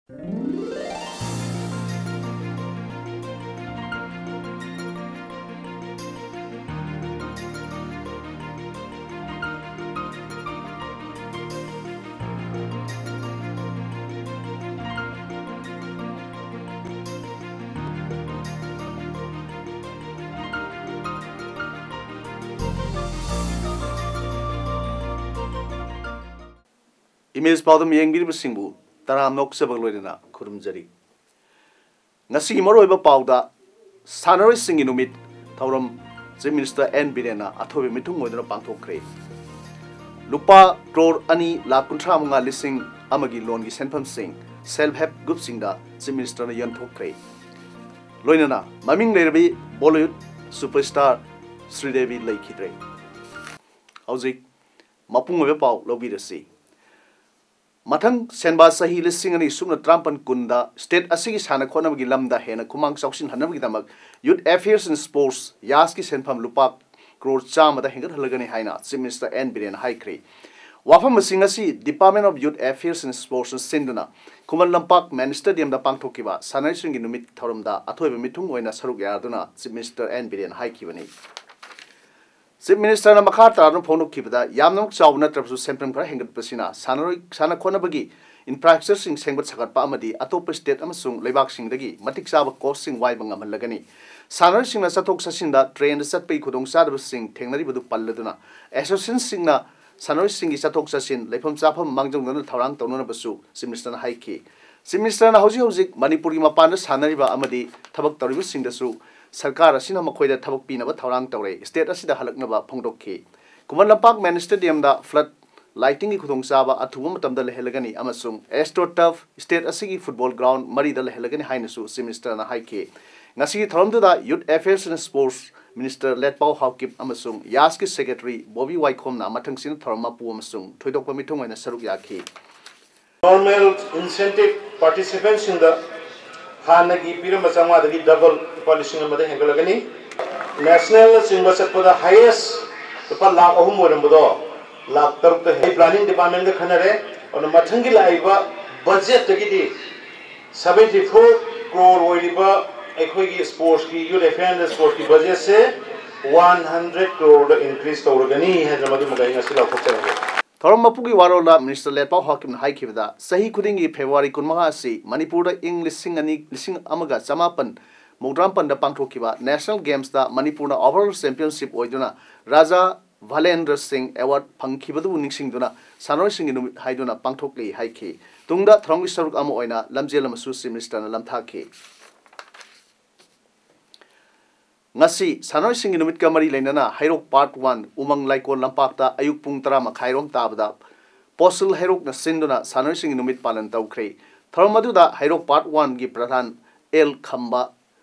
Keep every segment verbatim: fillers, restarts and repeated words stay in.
Image ꯄꯥꯎꯗꯝ ꯌꯦꯡꯕꯤꯔꯤꯕꯁꯤꯡꯕꯨ ꯇꯔꯥꯝꯅ ꯑꯣꯛꯆꯕꯒ ꯂꯣꯏꯅꯅ ꯈꯨꯔꯨꯝꯖꯔꯤ꯫ ꯉꯁꯤꯒꯤ ꯃꯔꯨꯑꯣꯏꯕ ꯄꯥꯎꯗ, ꯁꯥꯟꯅꯔꯣꯏꯁꯤꯡꯒꯤ ꯅꯨꯃꯤꯠ ꯊꯧꯔꯝ Chief Minister ꯑꯦꯟ ꯕꯤꯔꯦꯟꯅ ꯑꯊꯣꯏꯕ ꯃꯤꯊꯨꯡ ꯑꯣꯏꯗꯨꯅ ꯄꯥꯡꯊꯣꯛꯈ꯭ꯔꯦ꯫ ꯂꯨꯄꯥ ꯀ꯭ꯔꯣꯔ ꯑꯅꯤ ꯂꯥꯈ ꯀꯨꯟꯊ꯭ꯔꯥ ꯃꯉꯥ ꯂꯤꯁꯤꯡ ꯑꯃꯒꯤ ꯂꯣꯟꯒꯤ ꯁꯦꯟꯐꯝꯁꯤꯡ Self Help Groupꯁꯤꯡꯗ Chief Ministerꯅ ꯌꯦꯟꯊꯣꯛꯈ꯭ꯔꯦ꯫ ꯂꯣꯏꯅꯅ ꯃꯃꯤꯡ ꯂꯩꯔꯕꯤ Bollywood superstar ꯁ꯭ꯔꯤꯗꯦꯕꯤ ꯂꯩꯈꯤꯗ꯭ꯔꯦ꯫ ꯍꯧꯖꯤꯛ ꯃꯄꯨꯡ ꯑꯣꯏꯕ ꯄꯥꯎ ꯂꯧꯕꯤꯔꯁꯤ꯫ ꯃꯊꯪ ꯁꯦꯟꯕꯥ ꯆꯍꯤ ꯂꯤꯁꯤꯡ ꯑꯅꯤ ꯁꯨꯞꯅ ꯇꯔꯥꯃꯥꯄꯟ ꯀꯨꯟꯗ state ꯑꯁꯤꯒꯤ ꯁꯥꯟꯅ ꯈꯣꯠꯅꯕꯒꯤ ꯂꯝꯗ ꯍꯦꯟꯅ ꯈꯨꯃꯥꯡ ꯆꯥꯎꯁꯤꯟꯍꯟꯅꯕꯒꯤꯗꯃꯛ Youth Affairs and Sports, ꯌꯥꯁꯀꯤ ꯁꯦꯟꯐꯝ ꯂꯨꯄꯥ ꯀ꯭ꯔꯣꯔ ꯆꯥꯝꯃꯗ ꯍꯦꯟꯒꯠꯍꯜꯂꯒꯅꯤ ꯍꯥꯏꯅ Chief Minister ꯑꯦꯟ ꯕꯤꯔꯦꯟꯅ ꯍꯥꯏꯈ꯭ꯔꯦ꯫ ꯋꯥꯐꯝ ꯑꯁꯤ ꯉꯁꯤ Department of Youth Affairs and Sportsꯅ ꯁꯤꯟꯗꯨꯅ ꯈꯨꯃꯟ ꯂꯝꯄꯥꯛ Mini Stadiumꯗ ꯄꯥꯡꯊꯣꯛꯈꯤꯕ ꯁꯥꯟꯅꯔꯣꯏꯁꯤꯡꯒꯤ ꯅꯨꯃꯤꯠ ꯊꯧꯔꯝꯗ ꯑꯊꯣꯏꯕ ꯃꯤꯊꯨꯡ ꯑꯣꯏꯅ ꯁꯔꯨꯛ ꯌꯥꯗꯨꯅ Chief Minister ꯑꯦꯟ ꯕꯤꯔꯦꯟꯅ ꯍꯥꯏꯈꯤꯕꯅꯤ꯫ Chief Ministerꯅ ꯃꯈꯥ ꯇꯥꯗꯨꯅ ꯐꯣꯡꯗꯣꯛꯈꯤꯕꯗ, ꯌꯥꯝꯅꯃꯛ ꯆꯥꯎꯕ ꯅꯠꯇ꯭ꯔꯕꯁꯨ ꯁꯦꯟꯐꯝ ꯈꯔ ꯍꯦꯟꯒꯠꯄꯁꯤꯅ ꯁꯥꯟꯅꯔꯣꯏ, ꯁꯥꯟꯅ ꯈꯣꯠꯅꯕꯒꯤ infrastructureꯁꯤꯡ ꯁꯦꯝꯒꯠ ꯁꯥꯒꯠꯄ ꯑꯃꯗꯤ ꯑꯇꯣꯞꯄ state ꯑꯃꯁꯨꯡ ꯂꯩꯕꯥꯛꯁꯤꯡꯗꯒꯤ ꯃꯇꯤꯛ ꯆꯥꯕ coachꯁꯤꯡ ꯋꯥꯏꯕ ꯉꯝꯍꯜꯂꯒꯅꯤ꯫ ꯁꯥꯟꯅꯔꯣꯏꯁꯤꯡꯅ ꯆꯠꯊꯣꯛ ꯆꯠꯁꯤꯟꯗ trainꯗ ꯆꯠꯄꯒꯤ ꯈꯨꯗꯣꯡꯆꯥꯗꯕꯁꯤꯡ ꯊꯦꯡꯅꯔꯤꯕꯗꯨ ꯄꯜꯂꯗꯨꯅ, associationꯁꯤꯡꯅ ꯁꯥꯟꯅꯔꯣꯏꯁꯤꯡꯒꯤ ꯆꯠꯊꯣꯛ ꯆꯠꯁꯤꯟ, ꯂꯩꯐꯝ ꯆꯥꯐꯝ ꯃꯥꯡꯖꯧꯅꯅ ꯊꯧꯔꯥꯡ ꯇꯧꯅꯅꯕꯁꯨ Chief Ministerꯅ ꯍꯥꯏꯈꯤ꯫ Chief Ministerꯅ ꯍꯧꯖꯤꯛ ꯍꯧꯖꯤꯛ ꯃꯅꯤꯄꯨꯔꯒꯤ ꯃꯄꯥꯟꯗ ꯁꯥꯟꯅꯔꯤꯕ ꯑꯃꯗꯤ ꯊꯕꯛ ꯇꯧꯔꯤꯕꯁꯤꯡꯗꯁꯨ ꯁꯔꯀꯥꯔ ꯑꯁꯤꯅ ꯃꯈꯣꯏꯗ ꯊꯕꯛ ꯄꯤꯅꯕ ꯊꯧꯔꯥꯡ ꯇꯧꯔꯦ, state ꯑꯁꯤꯗ ꯍꯜꯂꯛꯅꯕ ꯐꯣꯡꯗꯣꯛꯈꯤ꯫ ꯈꯨꯃꯟ ꯂꯝꯄꯥꯛ Mini Stadiumꯗ flood lightingꯒꯤ ꯈꯨꯗꯣꯡꯆꯥꯕ ꯑꯊꯨꯕ ꯃꯇꯝꯗ ꯂꯩꯍꯜꯂꯒꯅꯤ ꯑꯃꯁꯨꯡ AstroTurf state ꯑꯁꯤꯒꯤ football ground ꯃꯔꯤꯗ ꯂꯩꯍꯜꯂꯒꯅꯤ ꯍꯥꯏꯅꯁꯨ Chief Ministerꯅ ꯍꯥꯏꯈꯤ꯫ ꯉꯁꯤꯒꯤ ꯊꯧꯔꯝꯗꯨꯗ Youth Affairs and Sports Minister ꯂꯦꯠꯄꯥꯎ Haokip ꯑꯃꯁꯨꯡ ꯌꯥꯁꯀꯤ Secretary ꯕꯣꯕꯤ ꯋꯥꯏꯈꯣꯝꯅ ꯃꯊꯪꯁꯤꯠꯅ ꯊꯧꯔꯝ ꯃꯄꯨ ꯑꯃꯁꯨꯡ ꯊꯣꯏꯗꯣꯛꯄ ꯃꯤꯊꯨꯡ ꯑꯣꯏꯅ ꯁꯔꯨꯛ ꯌꯥꯈꯤ꯫ Normal incentive participantꯁꯤꯡꯗ ꯍꯥꯟꯅꯒꯤ ꯄꯤꯔꯝꯕ ꯆꯥꯝꯃꯉꯥꯗꯒꯤ double ꯂꯨꯄꯥ ꯂꯤꯁꯤꯡ ꯑꯃꯗ ꯍꯦꯟꯒꯠꯂꯒꯅꯤ꯫ Nationalꯅꯆꯤꯡꯕ ꯆꯠꯄꯗ highest ꯂꯨꯄꯥ ꯂꯥꯈ ꯑꯍꯨꯝ ꯑꯣꯏꯔꯝꯕꯗꯣ ꯂꯥꯈ ꯇꯔꯨꯛꯇ ꯍꯦꯟ-, Planning Departmentꯒ ꯈꯟꯅꯔꯦ꯫ ꯑꯗꯨꯅ ꯃꯊꯪꯒꯤ ꯂꯥꯛꯏꯕ budgetꯇꯒꯤꯗꯤ Seventy four crore ꯑꯣꯏꯔꯤꯕ ꯑꯩꯈꯣꯏꯒꯤ sportsꯀꯤ, youth affairs and sportsꯀꯤ budgetꯁꯦ one hundred croreꯗ increase ꯇꯧꯔꯒꯅꯤ ꯍꯥꯏꯗꯅ ꯃꯗꯨꯃꯒ ꯑꯩ ꯉꯁꯤ ꯂꯥꯎꯊꯣꯛꯆꯔꯝꯒꯦ꯫ ꯊꯧꯔꯝ ꯃꯄꯨꯒꯤ ꯋꯥꯔꯣꯜꯗ Minister ꯂꯦꯠꯄꯥꯎ ꯍꯥꯀꯤꯝꯅ ꯍꯥꯏꯈꯤꯕꯗ, ꯆꯍꯤ ꯈꯨꯗꯤꯡꯒꯤ February ꯀꯨꯟꯃꯉꯥ ꯑꯁꯤ ꯃꯅꯤꯄꯨꯔꯗ ꯏꯪ ꯂꯤꯁꯤꯡ ꯑꯅꯤ, ꯂꯤꯁꯤꯡ ꯑꯃꯒ ꯆꯃꯥꯄꯟ ꯃꯧꯗ꯭ꯔꯥꯃꯥꯄꯟꯗ ꯄꯥꯡꯊꯣꯛꯈꯤꯕ National Gamesꯇ ꯃꯅꯤꯄꯨꯔꯅ overall championship ꯑꯣꯏꯗꯨꯅ ꯔꯥꯖꯥ ꯚꯥꯂꯦꯟꯗ꯭ꯔ ꯁꯤꯡ award ꯐꯪꯈꯤꯕꯗꯨꯕꯨ ꯅꯤꯡꯁꯤꯡꯗꯨꯅ ꯁꯥꯟꯅꯔꯣꯏꯁꯤꯡꯒꯤ ꯅꯨꯃꯤꯠ ꯍꯥꯏꯗꯨꯅ ꯄꯥꯡꯊꯣꯛꯂꯤ ꯍꯥꯏꯈꯤ꯫ ꯇꯨꯡꯗ ꯊꯧꯔꯝꯒꯤ ꯁꯔꯨꯛ ꯑꯃ ꯑꯣꯏꯅ ꯂꯝꯖꯦꯜ ꯑꯃꯁꯨ Chief Ministerꯅ ꯂꯝꯊꯥꯈꯤ꯫ ꯉꯁꯤ ꯁꯥꯟꯅꯔꯣꯏꯁꯤꯡꯒꯤ ꯅꯨꯃꯤꯠꯀ ꯃꯔꯤ ꯂꯩꯅꯅ ꯍꯩꯔꯣꯛ Part one ꯎꯃꯪ ꯂꯥꯏꯀꯣꯜ ꯂꯝꯄꯥꯛꯇ ꯑꯌꯨꯛ ꯄꯨꯡ ꯇꯔꯥ ꯃꯈꯥꯏꯔꯣꯝ ꯇꯥꯕꯗ ꯄꯣꯁꯤꯜ ꯍꯩꯔꯣꯛꯅ ꯁꯤꯟꯗꯨꯅ ꯁꯥꯟꯅꯔꯣꯏꯁꯤꯡꯒꯤ ꯅꯨꯃꯤꯠ ꯄꯥꯂꯟ ꯇꯧꯈ꯭ꯔꯦ꯫ ꯊꯧꯔꯝ ꯑꯗꯨꯗ ꯍꯩꯔꯣꯛ Part oneꯒꯤ ꯄ꯭ꯔꯙꯥꯟ ꯑꯦꯜ ꯈꯝꯕ,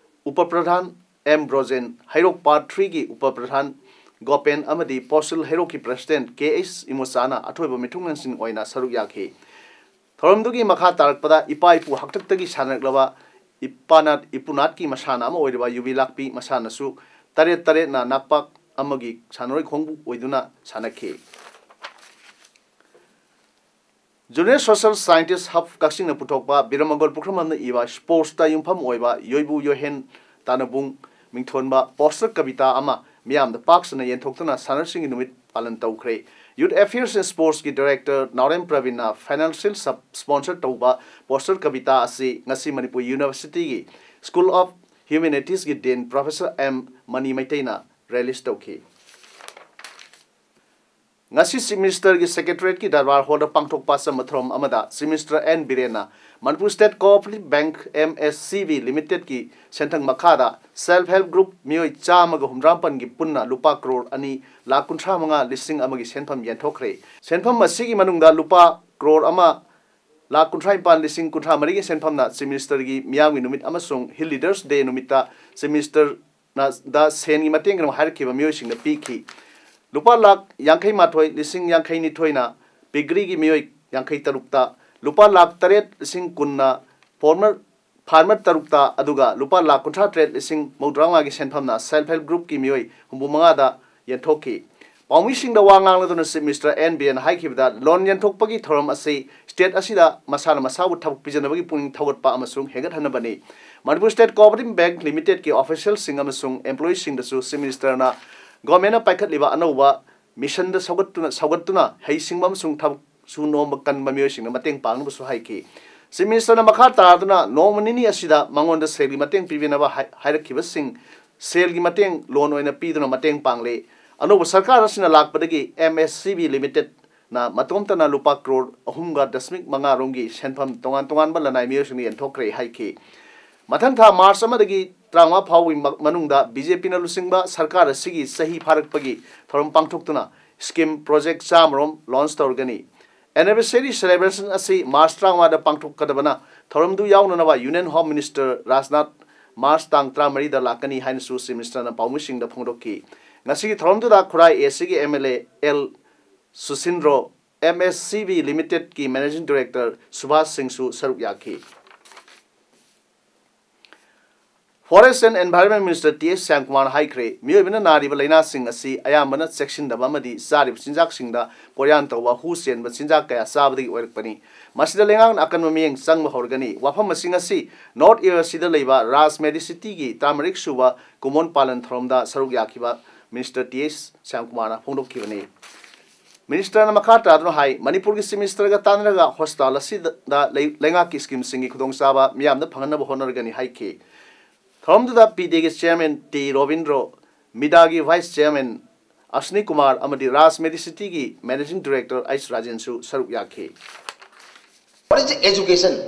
ꯎꯄ ꯄ꯭ꯔꯙꯥꯟ ꯑꯦꯝ ꯕ꯭ꯔꯣꯖꯦꯟ, ꯍꯩꯔꯣꯛ Part threeꯒꯤ ꯎꯄ ꯄ꯭ꯔꯙꯥꯟ ꯒꯣꯄꯦꯟ ꯑꯃꯗꯤ ꯄꯣꯁꯤꯜ ꯍꯩꯔꯣꯛꯀꯤ President ꯀꯦ ꯑꯩꯆ ꯏꯃꯣꯆꯥꯅ ꯑꯊꯣꯏꯕ ꯃꯤꯊꯨꯡꯂꯦꯟꯁꯤꯡ ꯑꯣꯏꯅ ꯁꯔꯨꯛ ꯌꯥꯈꯤ꯫ ꯊꯧꯔꯝꯗꯨꯒꯤ ꯃꯈꯥ ꯇꯥꯔꯛꯄꯗ ꯏꯄꯥ ꯏꯄꯨ ꯍꯥꯛꯇꯛꯇꯒꯤ ꯁꯥꯟꯅꯔꯛꯂꯕ ꯏꯄꯥꯅꯥꯠ ꯏꯄꯨꯅꯥꯠꯀꯤ ꯃꯁꯥꯟꯅ ꯑꯃ ꯑꯣꯏꯔꯤꯕ ꯌꯨꯕꯤ ꯂꯥꯛꯄꯤ ꯃꯁꯥꯟꯅꯁꯨ ꯇꯔꯦꯠ ꯇꯔꯦꯠꯅ ꯅꯥꯛꯄꯥꯛ ꯑꯃꯒꯤ ꯁꯥꯟꯅꯔꯣꯏ ꯈꯣꯡꯕꯨ ꯑꯣꯏꯗꯨꯅ ꯁꯥꯟꯅꯈꯤ꯫ Junior Social Scientist Hub ꯀꯛꯆꯤꯡꯅ ꯄꯨꯊꯣꯛꯄ ꯕꯤꯔꯃꯒꯣꯜ ꯄꯨꯈ꯭ꯔꯝꯕꯝꯅ ꯏꯕ sportsꯇ ꯌꯨꯝꯐꯝ ꯑꯣꯏꯕ ꯌꯣꯏꯕꯨ ꯌꯣꯍꯦꯟ ꯇꯥꯅꯕꯨꯡ ꯃꯤꯡꯊꯣꯟꯕ poster ꯀꯕꯤꯇꯥ ꯑꯃ ꯃꯤꯌꯥꯝꯗ ꯄꯥꯛ ꯁꯟꯅ ꯌꯦꯟꯊꯣꯛꯇꯨꯅ ꯁꯥꯟꯅꯔꯣꯏꯁꯤꯡꯒꯤ ꯅꯨꯃꯤꯠ ꯄꯥꯂꯟ ꯇꯧꯈ꯭ꯔꯦ꯫ Youth Affairs and Sportsꯀꯤ Director Naorem ꯄ꯭ꯔꯕꯤꯟꯅ financial sub-, sponsor ꯇꯧꯕ poster ꯀꯕꯤꯇꯥ ꯑꯁꯤ ꯉꯁꯤ ꯃꯅꯤꯄꯨꯔ Universityꯒꯤ School of Humanitiesꯀꯤ Dean Professor ꯑꯦꯝ ꯃꯅꯤ ꯃꯩꯇꯩꯅ release ꯇꯧꯈꯤ꯫ ꯉꯁꯤ Chief Ministerꯒꯤ Secretariatꯀꯤ Darbar Hallꯗ ꯄꯥꯡꯊꯣꯛꯄ ꯑꯆꯝꯕ ꯊꯧꯔꯝ ꯑꯃꯗ Chief Minister ꯑꯦꯟ ꯕꯤꯔꯦꯟꯅ Manipur State Cooperative Bank, M S C B Limitedꯀꯤ ꯁꯦꯟꯊꯪ ꯃꯈꯥꯗ self help group ꯃꯤꯑꯣꯏ ꯆꯥꯝꯃꯒ ꯍꯨꯝꯗ꯭ꯔꯥ ꯃꯥꯄꯟꯒꯤ ꯄꯨꯟꯅ ꯂꯨꯄꯥ ꯀ꯭ꯔꯣꯔ ꯑꯅꯤ ꯂꯥꯈ ꯀꯨꯟꯊ꯭ꯔꯥ ꯃꯉꯥ ꯂꯤꯁꯤꯡ ꯑꯃꯒꯤ ꯁꯦꯟꯐꯝ ꯌꯦꯟꯊꯣꯛꯈ꯭ꯔꯦ꯫ ꯁꯦꯟꯐꯝ ꯑꯁꯤꯒꯤ ꯃꯅꯨꯡꯗ ꯂꯨꯄꯥ ꯀ꯭ꯔꯣꯔ ꯑꯃ ꯂꯥꯈ ꯀꯨꯟꯊ꯭ꯔꯥ ꯅꯤꯄꯥꯟ ꯂꯤꯁꯤꯡ ꯀꯨꯟꯊ꯭ꯔꯥ ꯃꯔꯤꯒꯤ ꯁꯦꯟꯐꯝꯅ Chief Ministerꯒꯤ ꯃꯤꯌꯥꯝꯒꯤ ꯅꯨꯃꯤꯠ ꯑꯃꯁꯨꯡ Hill Leaders Day ꯅꯨꯃꯤꯠꯇ Chief Minister ꯅ, ꯗ ꯁꯦꯟꯒꯤ ꯃꯇꯦꯡꯒꯤꯗꯃꯛ ꯍꯥꯏꯔꯛꯈꯤꯕ ꯃꯤꯑꯣꯏꯁꯤꯡꯗ ꯄꯤꯈꯤ꯫ ꯂꯨꯄꯥ ꯂꯥꯈ ꯌꯥꯡꯈꯩ ꯃꯥꯊꯣꯏ ꯂꯤꯁꯤꯡ ꯌꯥꯡꯈꯩ ꯅꯤꯊꯣꯏꯅ ꯄꯤꯒ꯭ꯔꯤꯒꯤ ꯃꯤꯑꯣꯏ ꯌꯥꯡꯈꯩ ꯇꯔꯨꯛꯇ, ꯂꯨꯄꯥ ꯂꯥꯈ ꯇꯔꯦꯠ ꯂꯤꯁꯤꯡ ꯀꯨꯟꯅ former farmer ꯇꯔꯨꯛꯇ, ꯑꯗꯨꯒ ꯂꯨꯄꯥ ꯂꯥꯈ ꯀꯨꯟꯊ꯭ꯔꯥ ꯇꯔꯦꯠ ꯂꯤꯁꯤꯡ ꯃꯧꯗ꯭ꯔꯥ ꯃꯉꯥꯒꯤ ꯁꯦꯟꯐꯝꯅ self help groupꯀꯤ ꯃꯤꯑꯣꯏ ꯍꯨꯝꯐꯨ ꯃꯉꯥꯗ ꯌꯦꯟꯊꯣꯛꯈꯤ꯫ ꯄꯥꯎꯃꯤꯁꯤꯡꯗ ꯋꯥ ꯉꯥꯡꯂꯗꯨꯅ Chief Minister ꯑꯦꯟ ꯕꯤꯔꯦꯟꯅ ꯍꯥꯏꯈꯤꯕꯗ, ꯂꯣꯟ ꯌꯦꯟꯊꯣꯛꯄꯒꯤ ꯊꯧꯔꯝ ꯑꯁꯤ state ꯑꯁꯤꯗ ꯃꯁꯥꯅ ꯃꯁꯥꯕꯨ ꯊꯕꯛ ꯄꯤꯖꯅꯕꯒꯤ ꯄꯨꯛꯅꯤꯡ ꯊꯧꯒꯠꯄ ꯑꯃꯁꯨꯡ ꯍꯦꯟꯒꯠꯍꯟꯅꯕꯅꯤ꯫ Manipur State Cooperative Bank Limitedꯀꯤ officialꯁꯤꯡ ꯑꯃꯁꯨꯡ employeeꯁꯤꯡꯗꯁꯨ Chief Ministerꯅ governmentꯅ ꯄꯥꯏꯈꯠꯂꯤꯕ ꯑꯅꯧꯕ missionꯗ ꯁꯧꯒꯠꯇꯨꯅ, ꯁꯧꯒꯠꯇꯨꯅ ꯍꯩꯁꯤꯡꯕ ꯑꯃꯁꯨꯡ ꯊꯕꯛ ꯁꯨ ꯅꯣꯝꯕ ꯀꯟꯕ ꯃꯤꯑꯣꯏꯁꯤꯡꯅ ꯃꯇꯦꯡ ꯄꯥꯡꯅꯕꯁꯨ ꯍꯥꯏꯈꯤ꯫ Chief Ministerꯅ ꯃꯈꯥ ꯇꯥꯗꯨꯅ ꯅꯣꯡꯃ ꯅꯤꯅꯤ ꯑꯁꯤꯗ ꯃꯉꯣꯟꯗ ꯁꯦꯜꯒꯤ ꯃꯇꯦꯡ ꯄꯤꯕꯤꯅꯕ ꯍꯥꯏ-, ꯍꯥꯏꯔꯛꯈꯤꯕꯁꯤꯡ ꯁꯦꯜꯒꯤ ꯃꯇꯦꯡ loan ꯑꯣꯏꯅ ꯄꯤꯗꯨꯅ ꯃꯇꯦꯡ ꯄꯥꯡꯂꯦ꯫ ꯑꯅꯧꯕ ꯁꯔꯀꯥꯔ ꯑꯁꯤꯅ ꯂꯥꯛꯄꯗꯒꯤ M S C B Limitedꯅ ꯃꯇꯣꯝꯇꯅ ꯂꯨꯄꯥ ꯀ꯭ꯔꯣꯔ ꯑꯍꯨꯝꯒ ꯗꯁꯃꯤꯛ ꯃꯉꯥ ꯔꯣꯝꯒꯤ ꯁꯦꯟꯐꯝ ꯇꯣꯉꯥꯟ ꯇꯣꯉꯥꯟꯕ ꯂꯅꯥꯏ ꯃꯤꯑꯣꯏꯁꯤꯡꯅ ꯌꯦꯟꯊꯣꯛꯈ꯭ꯔꯦ ꯍꯥꯏꯈꯤ꯫ ꯃꯊꯪ ꯊꯥ March ꯑꯃꯗꯒꯤ ꯇꯔꯥꯃꯉꯥ ꯐꯥꯎꯕꯒꯤ ꯃ-, ꯃꯅꯨꯡꯗ BJPꯅ ꯂꯨꯆꯤꯡꯕ ꯁꯔꯀꯥꯔ ꯑꯁꯤꯒꯤ ꯆꯍꯤ ꯐꯥꯔꯛꯄꯒꯤ ꯊꯧꯔꯝ ꯄꯥꯡꯊꯣꯛꯇꯨꯅ scheme project ꯆꯥꯝꯃꯔꯣꯝ launch ꯇꯧꯔꯒꯅꯤ꯫ Anniversary celebration ꯑꯁꯤ March ꯇꯔꯥꯃꯉꯥꯗ ꯄꯥꯡꯊꯣꯛꯀꯗꯕꯅ, ꯊꯧꯔꯝꯗꯨ ꯌꯥꯎꯅꯅꯕ Union Home Minister Rajnath March ꯇꯥꯡ ꯇꯔꯥꯃꯔꯤꯗ ꯂꯥꯛꯀꯅꯤ ꯍꯥꯏꯅꯁꯨ Chief Ministerꯅ ꯄꯥꯎꯃꯤꯁꯤꯡꯗ ꯐꯣꯡꯗꯣꯛꯈꯤ꯫ ꯉꯁꯤꯒꯤ ꯊꯧꯔꯝꯗꯨꯗ ꯈꯨꯔꯥꯏ A Cꯒꯤ M L A L ꯁꯨꯁꯤꯟꯗ꯭ꯔꯣ, M S C B Limitedꯀꯤ Managing Director Subhash ꯁꯤꯡꯁꯨ ꯁꯔꯨꯛ ꯌꯥꯈꯤ꯫ Forest and Environment Minister T H ꯁ꯭ꯌꯥꯝꯀꯨꯃꯥꯔꯅ ꯍꯥꯏꯈ꯭ꯔꯦ, ꯃꯤꯑꯣꯏꯕꯅ ꯅꯥꯔꯤꯕ ꯂꯥꯏꯅꯥꯁꯤꯡ ꯑꯁꯤ ꯑꯌꯥꯝꯕꯅ ꯆꯦꯛꯁꯤꯟꯗꯕ ꯑꯃꯗꯤ ꯆꯥꯔꯤꯕ ꯆꯤꯟꯖꯥꯛꯁꯤꯡꯗ ꯄꯣꯠꯌꯥꯟ ꯇꯧꯕ, ꯍꯨ ꯆꯦꯟꯕ ꯆꯤꯟꯖꯥꯛ ꯀꯌꯥ ꯆꯥꯕꯗꯒꯤ ꯑꯣꯏꯔꯛꯄꯅꯤ꯫ ꯃꯁꯤꯗ ꯂꯩꯉꯥꯛꯅ ꯑꯀꯟꯕ ꯃꯤꯠꯌꯦꯡ ꯆꯪꯕ ꯍꯧꯔꯒꯅꯤ꯫ ꯋꯥꯐꯝꯁꯤꯡ ꯑꯁꯤ North East ꯑꯁꯤꯗ ꯂꯩꯕ ꯔꯥꯖ ꯃꯦꯗꯤꯁꯤꯇꯤꯒꯤ ꯇꯔꯥꯃꯔꯤꯁꯨꯕ ꯀꯨꯃꯣꯟ ꯄꯥꯂꯟ ꯊꯧꯔꯝꯗ ꯁꯔꯨꯛ ꯌꯥꯈꯤꯕ Minister T H ꯁ꯭ꯌꯥꯝꯀꯨꯃꯥꯔꯅ ꯐꯣꯡꯗꯣꯛꯈꯤꯕꯅꯤ꯫ Ministerꯅ ꯃꯈꯥ ꯇꯥꯗꯨꯅ ꯍꯥꯏ, ꯃꯅꯤꯄꯨꯔꯒꯤ Chief Ministerꯒ ꯇꯥꯟꯅꯔꯒ hospital ꯑꯁꯤꯗ ꯂꯩ-, ꯂꯩꯉꯥꯛꯀꯤ schemeꯁꯤꯡꯒꯤ ꯈꯨꯗꯣꯡꯆꯥꯕ ꯃꯤꯌꯥꯝꯗ ꯐꯪꯍꯟꯅꯕ ꯍꯣꯠꯅꯔꯒꯅꯤ ꯍꯥꯏꯈꯤ꯫ ꯊꯧꯔꯝꯗꯨꯗ PDAꯒꯤ Chairman T Robindro, MIDAꯒꯤ Vice Chairman ꯑꯁꯅꯤ Kumar ꯑꯃꯗꯤ ꯔꯥꯖ ꯃꯦꯗꯤꯁꯤꯇꯤꯒꯤ Managing Director H ꯔꯥꯖꯦꯟꯁꯨ ꯁꯔꯨꯛ ꯌꯥꯈꯤ꯫ What is education?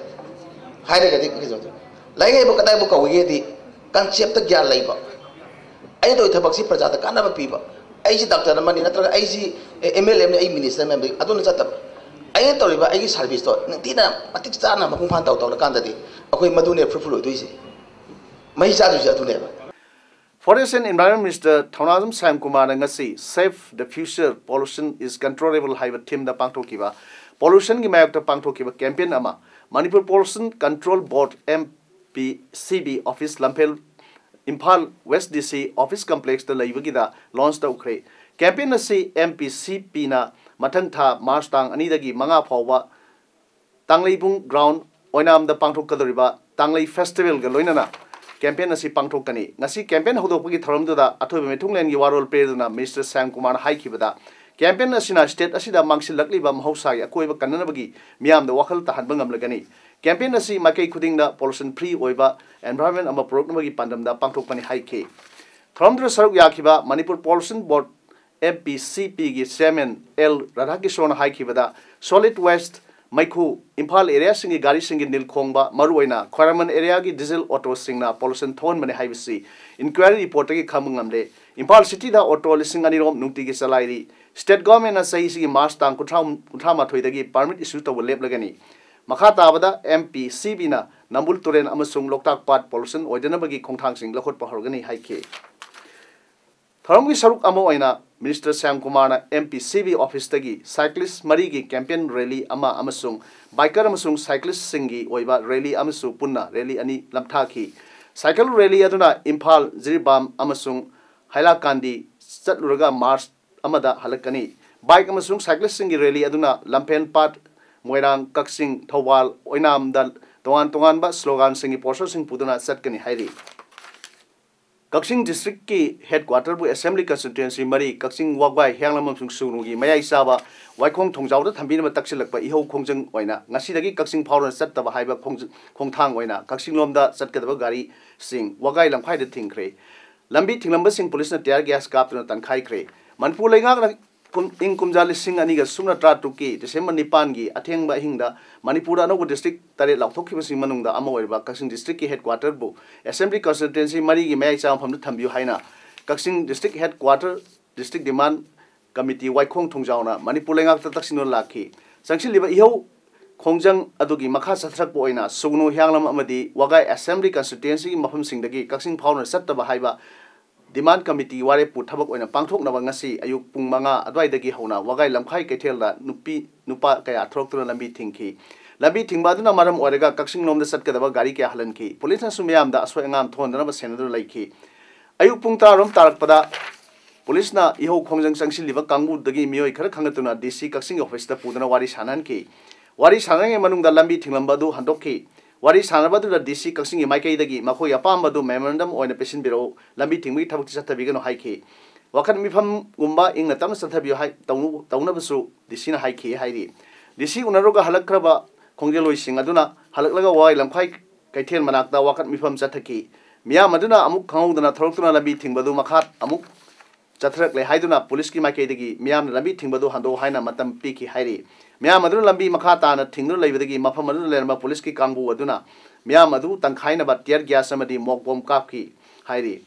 ꯍꯥꯏꯔꯒꯗꯤ ꯀꯩꯗꯧꯗꯣꯏꯅꯣ? ꯂꯥꯏꯔꯤꯛ ꯍꯩꯕ ꯀꯗꯥꯏꯕꯨ ꯀꯧꯏꯒꯦꯗꯤ, conceptꯇ ꯒ꯭ꯌꯥꯟ ꯂꯩꯕ, ꯑꯩꯅ ꯇꯧꯔꯤ ꯊꯕꯛꯁꯤ ꯄ꯭ꯔꯖꯥꯗ ꯀꯥꯟꯅꯕ ꯄꯤꯕ, ꯑꯩꯁꯤ doctor ꯑꯃꯅꯤ ꯅꯠꯇ꯭ꯔꯒ ꯑꯩꯁꯤ MLA ꯑꯃꯅꯤ, ꯑꯩ minister ꯑꯃꯅꯤ, ꯑꯗꯨꯅ ꯆꯠꯇꯕ꯫ ꯑꯩꯅ ꯇꯧꯔꯤꯕ ꯑꯩꯒꯤ serviceꯇꯣ ꯅꯤꯡꯊꯤꯅ ꯃꯇꯤꯛ ꯆꯥꯅ ꯃꯄꯨꯡ ꯐꯥꯅ ꯇꯧ ꯇꯧꯔꯀꯥꯟꯗꯗꯤ ꯑꯩꯈꯣꯏ ꯃꯗꯨꯅꯦ fruitful ꯑꯣꯏꯗꯣꯏꯁꯦ, ꯃꯍꯩ ꯆꯥꯗꯣꯏꯁꯦ ꯑꯗꯨꯅꯦꯕ꯫ Forest and Environment Minister ꯊꯧꯅꯥꯖꯝ ꯁ꯭ꯌꯥꯝꯀꯨꯃꯥꯔꯅ ꯉꯁꯤ Save the Future, Pollution is Controllable ꯍꯥꯏꯕ themeꯗ ꯄꯥꯡꯊꯣꯛꯈꯤꯕ pollutionꯒꯤ ꯃꯥꯌꯣꯛꯇ ꯄꯥꯡꯊꯣꯛꯈꯤꯕ campaign ꯑꯃ Manipur Pollution Control Board, MPCB office, ꯂꯝꯐꯦꯜ, Imphal West DC office complexꯇ ꯂꯩꯕꯒꯤꯗ launch ꯇꯧꯈ꯭ꯔꯦ꯫ Campaign ꯑꯁꯤ M P C P ꯅ ꯃꯊꯪ ꯊꯥ March ꯇꯥꯡ ꯑꯅꯤꯗꯒꯤ ꯃꯉꯥ ꯐꯥꯎꯕ ꯇꯥꯡꯂꯩꯕꯨꯡ ground ꯑꯣꯏꯅꯥꯝꯗ ꯄꯥꯡꯊꯣꯛꯀꯗꯧꯔꯤꯕ ꯇꯥꯡꯂꯩ festival ꯒ ꯂꯣꯏꯅꯅ campaign ꯑꯁꯤ ꯄꯥꯡꯊꯣꯛꯀꯅꯤ꯫ ꯉꯁꯤ campaign ꯍꯧꯗꯣꯛꯄꯒꯤ ꯊꯧꯔꯝꯗꯨꯗ ꯑꯊꯣꯏꯕ ꯃꯤꯊꯨꯡꯂꯦꯟꯒꯤ ꯋꯥꯔꯣꯜ ꯄꯤꯔꯗꯨꯅ Minister ꯁ꯭ꯌꯥꯝ ꯀꯨꯃꯥꯔꯅ ꯍꯥꯏꯈꯤꯕꯗ, campaign ꯑꯁꯤꯅ state ꯑꯁꯤꯗ ꯃꯥꯡꯁꯤꯜꯂꯛꯂꯤꯕ ꯃꯍꯧꯁꯥꯒꯤ ꯑꯀꯣꯏꯕ ꯀꯟꯅꯅꯕꯒꯤ ꯃꯤꯌꯥꯝꯗ ꯋꯥꯈꯜ ꯇꯥꯍꯟꯕ ꯉꯝꯂꯒꯅꯤ꯫ Campaign ꯑꯁꯤ ꯃꯥꯏꯀꯩ ꯈꯨꯗꯤꯡꯗ pollution free ꯑꯣꯏꯕ environment ꯑꯃ ꯄꯨꯔꯛꯅꯕꯒꯤ ꯄꯥꯟꯗꯝꯗ ꯄꯥꯡꯊꯣꯛꯄꯅꯤ ꯍꯥꯏꯈꯤ꯫ ꯊꯧꯔꯝꯗꯨꯗ ꯁꯔꯨꯛ ꯌꯥꯈꯤꯕ Manipur Pollution Board M P C P ꯒꯤ chairman L ꯔꯥꯙꯥꯀꯤꯁꯣꯔꯅ ꯍꯥꯏꯈꯤꯕꯗ, solid waste, ꯃꯩꯈꯨ, ꯏꯝꯐꯥꯜ area ꯁꯤꯡꯒꯤ ꯒꯥꯔꯤꯁꯤꯡꯒꯤ ꯅꯤꯜ ꯈꯣꯡꯕ, ꯃꯔꯨꯑꯣꯏꯅ ꯈ꯭ꯋꯥꯏꯔꯝꯕꯟ area ꯒꯤ diesel auto ꯁꯤꯡꯅ pollution ꯊꯣꯛꯍꯟꯕꯅꯤ ꯍꯥꯏꯕꯁꯤ inquiry report ꯇꯒꯤ ꯈꯪꯕ ꯉꯝꯂꯦ꯫ ꯏꯝꯐꯥꯜ city ꯗ auto ꯂꯤꯁꯤꯡ ꯑꯅꯤ ꯔꯣꯝ ꯅꯨꯡꯇꯤꯒꯤ ꯆꯂꯥꯏꯔꯤ꯫ State government ꯅ ꯆꯍꯤꯁꯤꯒꯤ March ꯇꯥꯡ ꯀꯨꯟꯊ꯭ꯔꯥ, ꯀꯨꯟꯊ꯭ꯔꯥ ꯃꯥꯊꯣꯏꯗꯒꯤ permit issue ꯇꯧꯕ ꯂꯦꯞꯂꯒꯅꯤ꯫ ꯃꯈꯥ ꯇꯥꯕꯗ M P C P ꯅ ꯅꯝꯕꯨꯜ ꯇꯨꯔꯦꯜ ꯑꯃꯁꯨꯡ ꯂꯣꯛꯇꯥꯛ ꯄꯥꯠ pollution ꯑꯣꯏꯗꯅꯕꯒꯤ ꯈꯣꯡꯊꯥꯡꯁꯤꯡ ꯂꯧꯈꯠꯄ ꯍꯧꯔꯒꯅꯤ ꯍꯥꯏꯈꯤ꯫ ꯊꯧꯔꯝꯒꯤ ꯁꯔꯨꯛ ꯑꯃ ꯑꯣꯏꯅ Minister ꯁ꯭ꯌꯥꯝ ꯀꯨꯃꯥꯔꯅ M P C P office ꯇꯒꯤ cyclist ꯃꯔꯤꯒꯤ campaign rally ꯑꯃ ꯑꯃꯁꯨꯡ biker ꯑꯃꯁꯨꯡ cyclist ꯁꯤꯡꯒꯤ ꯑꯣꯏꯕ rally ꯑꯃꯁꯨ ꯄꯨꯟꯅ rally ꯑꯅꯤ ꯂꯝꯊꯥꯈꯤ꯫ Cycle rally ꯑꯗꯨꯅ ꯏꯝꯐꯥꯜ, ꯖꯤꯔꯤꯕꯥꯝ ꯑꯃꯁꯨꯡ ꯍꯥꯏꯂꯥꯀꯥꯟꯗꯤ ꯆꯠꯂꯨꯔꯒ March ꯑꯃꯗ ꯍꯜꯂꯛꯀꯅꯤ꯫ Bike ꯑꯃꯁꯨꯡ cyclist ꯁꯤꯡꯒꯤ rally ꯑꯗꯨꯅ ꯂꯝꯐꯦꯜ ꯄꯥꯠ, ꯃꯣꯏꯔꯥꯡ, ꯀꯛꯆꯤꯡ, ꯊꯧꯕꯥꯜ, ꯑꯣꯏꯅꯥꯝꯗ ꯇꯣꯉꯥꯟ ꯇꯣꯉꯥꯟꯕ slogan ꯁꯤꯡꯒꯤ poster ꯁꯤꯡ ꯄꯨꯗꯨꯅ ꯆꯠꯀꯅꯤ ꯍꯥꯏꯔꯤ꯫ ꯀꯛꯆꯤꯡ district ꯀꯤ headquarter ꯕꯨ assembly constituency ꯃꯔꯤ, ꯀꯛꯆꯤꯡ, ꯋꯥꯕꯒꯥꯏ, ꯍꯤꯌꯥꯡꯂꯝ ꯑꯃꯁꯨꯡ ꯁꯨꯒꯅꯨꯒꯤ ꯃꯌꯥꯏ ꯆꯥꯕ ꯋꯥꯏꯈꯣꯡ ꯊꯣꯡꯖꯥꯎꯗ ꯊꯝꯕꯤꯅꯕ ꯇꯛꯁꯤꯜꯂꯛꯄ ꯏꯍꯧ ꯈꯣꯡꯖꯪ ꯑꯣꯏꯅ ꯉꯁꯤꯗꯒꯤ ꯀꯛꯆꯤꯡ ꯐꯥꯎꯗꯨꯅ ꯆꯠꯇꯕ ꯍꯥꯏꯕ ꯈꯣꯡꯖ-, ꯈꯣꯡꯊꯥꯡ ꯑꯣꯏꯅ ꯀꯛꯆꯤꯡ ꯂꯣꯝꯗ ꯆꯠꯀꯗꯕ ꯒꯥꯔꯤꯁꯤꯡ ꯋꯥꯕꯒꯥꯏ ꯂꯝꯈꯥꯏꯗ ꯊꯤꯡꯈ꯭ꯔꯦ꯫ ꯂꯝꯕꯤ ꯊꯤꯡꯂꯝꯕꯁꯤꯡ ꯄꯨꯂꯤꯁꯅ tear gas ꯀꯥꯞꯇꯨꯅ ꯇꯥꯟꯈꯥꯏꯈ꯭ꯔꯦ꯫ ꯃꯅꯤꯄꯨꯔ ꯂꯩꯉꯥꯛꯅ ꯀꯨꯝ-, ꯏꯪ ꯀꯨꯝꯖꯥ ꯂꯤꯁꯤꯡ ꯑꯅꯤꯒ ꯁꯨꯞꯅ ꯇꯔꯥꯇꯔꯨꯛꯀꯤ December ꯅꯤꯄꯥꯟꯒꯤ ꯑꯊꯦꯡꯕ ꯑꯍꯤꯡꯗ ꯃꯅꯤꯄꯨꯔꯗ ꯑꯅꯧꯕ district ꯇꯔꯦꯠ ꯂꯥꯎꯊꯣꯛꯈꯤꯕꯁꯤꯡ ꯃꯅꯨꯡꯗ ꯑꯃ ꯑꯣꯏꯔꯤꯕ ꯀꯛꯆꯤꯡ district ꯀꯤ headquarter ꯕꯨ assembly constituency ꯃꯔꯤꯒꯤ ꯃꯌꯥꯏ ꯆꯥꯕ ꯃꯐꯝꯗ ꯊꯝꯕꯤꯌꯨ ꯍꯥꯏꯅ ꯀꯛꯆꯤꯡ district headquarter district demand committee ꯋꯥꯏꯈꯣꯡ ꯊꯣꯡꯖꯥꯎꯅ Manipur ꯂꯩꯉꯥꯛꯇ ꯇꯛꯁꯤꯟꯗꯨꯅ ꯂꯥꯛꯈꯤ꯫ ꯆꯪꯁꯤꯜꯂꯤꯕ ꯏꯍꯧ ꯈꯣꯡꯖꯪ ꯑꯗꯨꯒꯤ ꯃꯈꯥ ꯆꯠꯊꯔꯛꯄ ꯑꯣꯏꯅ ꯁꯨꯒꯅꯨ, ꯍꯤꯌꯥꯡꯂꯝ ꯑꯃꯗꯤ ꯋꯥꯕꯒꯥꯏ assembly constituency ꯒꯤ ꯃꯐꯝꯁꯤꯡꯗꯒꯤ ꯀꯛꯆꯤꯡ ꯐꯥꯎꯅ ꯆꯠꯇꯕ ꯍꯥꯏꯕ demand committee ꯋꯥꯔꯦꯞꯄꯨ ꯊꯕꯛ ꯑꯣꯏꯅ ꯄꯥꯡꯊꯣꯛꯅꯕ ꯉꯁꯤ ꯑꯌꯨꯛ ꯄꯨꯡ ꯃꯉꯥ ꯑꯗꯨꯋꯥꯏꯗꯒꯤ ꯍꯧꯅ ꯋꯥꯕꯒꯥꯏ ꯂꯝꯈꯥꯏ ꯀꯩꯊꯦꯜꯗ ꯅꯨꯄꯤ ꯅꯨꯄꯥ ꯀꯌꯥ ꯊꯣꯛꯂꯛꯇꯨꯅ ꯂꯝꯕꯤ ꯊꯤꯡꯈꯤ꯫ ꯂꯝꯕꯤ ꯊꯤꯡꯕ ꯑꯗꯨꯅ ꯃꯔꯝ ꯑꯣꯏꯔꯒ ꯀꯛꯆꯤꯡ ꯂꯣꯝꯗ ꯆꯠꯀꯗꯕ ꯒꯥꯔꯤ ꯀꯌꯥ ꯍꯜꯍꯟꯈꯤ꯫ ꯄꯨꯂꯤꯁꯅꯁꯨ ꯃꯤꯌꯥꯝꯗ ꯑꯁꯣꯏ ꯑꯉꯥꯝ ꯊꯣꯛꯍꯟꯗꯅꯕ ꯁꯦꯟꯅꯗꯨꯅ ꯂꯩꯈꯤ꯫ ꯑꯌꯨꯛ ꯄꯨꯡ ꯇꯔꯥ ꯔꯣꯝ ꯇꯥꯔꯛꯄꯗ ꯄꯨꯂꯤꯁꯅ ꯏꯍꯧ ꯈꯣꯡꯖꯪ ꯆꯪꯁꯤꯜꯂꯤꯕ ꯀꯥꯡꯕꯨꯗꯒꯤ ꯃꯤꯑꯣꯏ ꯈꯔ ꯈꯟꯒꯠꯇꯨꯅ ꯗꯤ ꯁꯤ ꯀꯛꯆꯤꯡꯒꯤ ꯑꯣꯐꯤꯁꯇ ꯄꯨꯗꯨꯅ ꯋꯥꯔꯤ ꯁꯥꯟꯅꯍꯟꯈꯤ꯫ ꯋꯥꯔꯤ ꯁꯥꯟꯅꯔꯤꯉꯩ ꯃꯅꯨꯡꯗ ꯂꯝꯕꯤ ꯊꯤꯡꯂꯝꯕ ꯑꯗꯨ ꯍꯟꯗꯣꯛꯈꯤ꯫ ꯋꯥꯔꯤ ꯁꯥꯟꯅꯕ ꯑꯗꯨꯗ ꯗꯤ ꯁꯤ ꯀꯛꯆꯤꯡꯒꯤ ꯃꯥꯏꯀꯩꯗꯒꯤ ꯃꯈꯣꯏꯒꯤ ꯑꯄꯥꯝꯕ ꯑꯗꯨ ꯃꯦꯃꯣꯔꯦꯟꯗꯝ ꯑꯣꯏꯅ ꯄꯤꯁꯤꯟꯕꯤꯔꯛꯎ, ꯂꯝꯕꯤ ꯊꯤꯡꯕꯒꯤ ꯊꯕꯛꯇꯤ ꯆꯠꯊꯕꯤꯒꯅꯨ ꯍꯥꯏꯈꯤ꯫ ꯋꯥꯈꯜ ꯃꯤꯐꯝꯒꯨꯝꯕ ꯏꯪꯅ ꯇꯞꯅ ꯆꯠꯊꯕꯤꯌꯨ ꯍꯥꯏ-, ꯇꯧꯅꯨ-, ꯇꯧꯅꯕꯁꯨ ꯗꯤ ꯁꯤꯅ ꯍꯥꯏꯈꯤ ꯍꯥꯏꯔꯤ꯫ ꯗꯤ ꯁꯤ ꯎꯅꯔꯨꯒ ꯍꯜꯂꯛꯈ꯭ꯔꯕ ꯈꯣꯡꯖꯦꯜꯂꯣꯏꯁꯤꯡ ꯑꯗꯨꯅ ꯍꯜꯂꯛꯂꯒ ꯋꯥꯍꯩ ꯂꯝꯈꯥꯏ ꯀꯩꯊꯦꯜ ꯃꯅꯥꯛꯇ ꯋꯥꯀꯠ ꯃꯤꯐꯝ ꯆꯠꯊꯈꯤ꯫ ꯃꯤꯌꯥꯝ ꯑꯗꯨꯅ ꯑꯃꯨꯛ ꯈꯪꯍꯧꯗꯅ ꯊꯧꯔꯛꯇꯨꯅ ꯂꯝꯕꯤ ꯊꯤꯡꯕꯗꯨ ꯃꯈꯥ ꯑꯃꯨꯛ ꯆꯠꯊꯔꯛꯂꯦ ꯍꯥꯏꯗꯨꯅ ꯄꯨꯂꯤꯁꯀꯤ ꯃꯥꯏꯀꯩꯗꯒꯤ ꯃꯤꯌꯥꯝꯅ ꯂꯝꯕꯤ ꯊꯤꯡꯕꯗꯨ ꯍꯟꯗꯣꯛꯎ ꯍꯥꯏꯅ ꯃꯇꯝ ꯄꯤꯈꯤ ꯍꯥꯏꯔꯤ꯫ ꯃꯤꯌꯥꯝ ꯑꯗꯨꯅ ꯂꯝꯕꯤ ꯃꯈꯥ ꯇꯥꯅ ꯊꯤꯡꯗꯨꯅ ꯂꯩꯕꯗꯒꯤ ꯃꯐꯝ ꯑꯗꯨꯗ ꯂꯩꯔꯝꯕ ꯄꯨꯂꯤꯁꯀꯤ ꯀꯥꯡꯕꯨ ꯑꯗꯨꯅ ꯃꯤꯌꯥꯝ ꯑꯗꯨ ꯇꯪꯈꯥꯏꯅꯕ tear gas ꯑꯃꯗꯤ ꯃꯣꯛ ꯕꯣꯝ ꯀꯥꯞꯈꯤ ꯍꯥꯏꯔꯤ꯫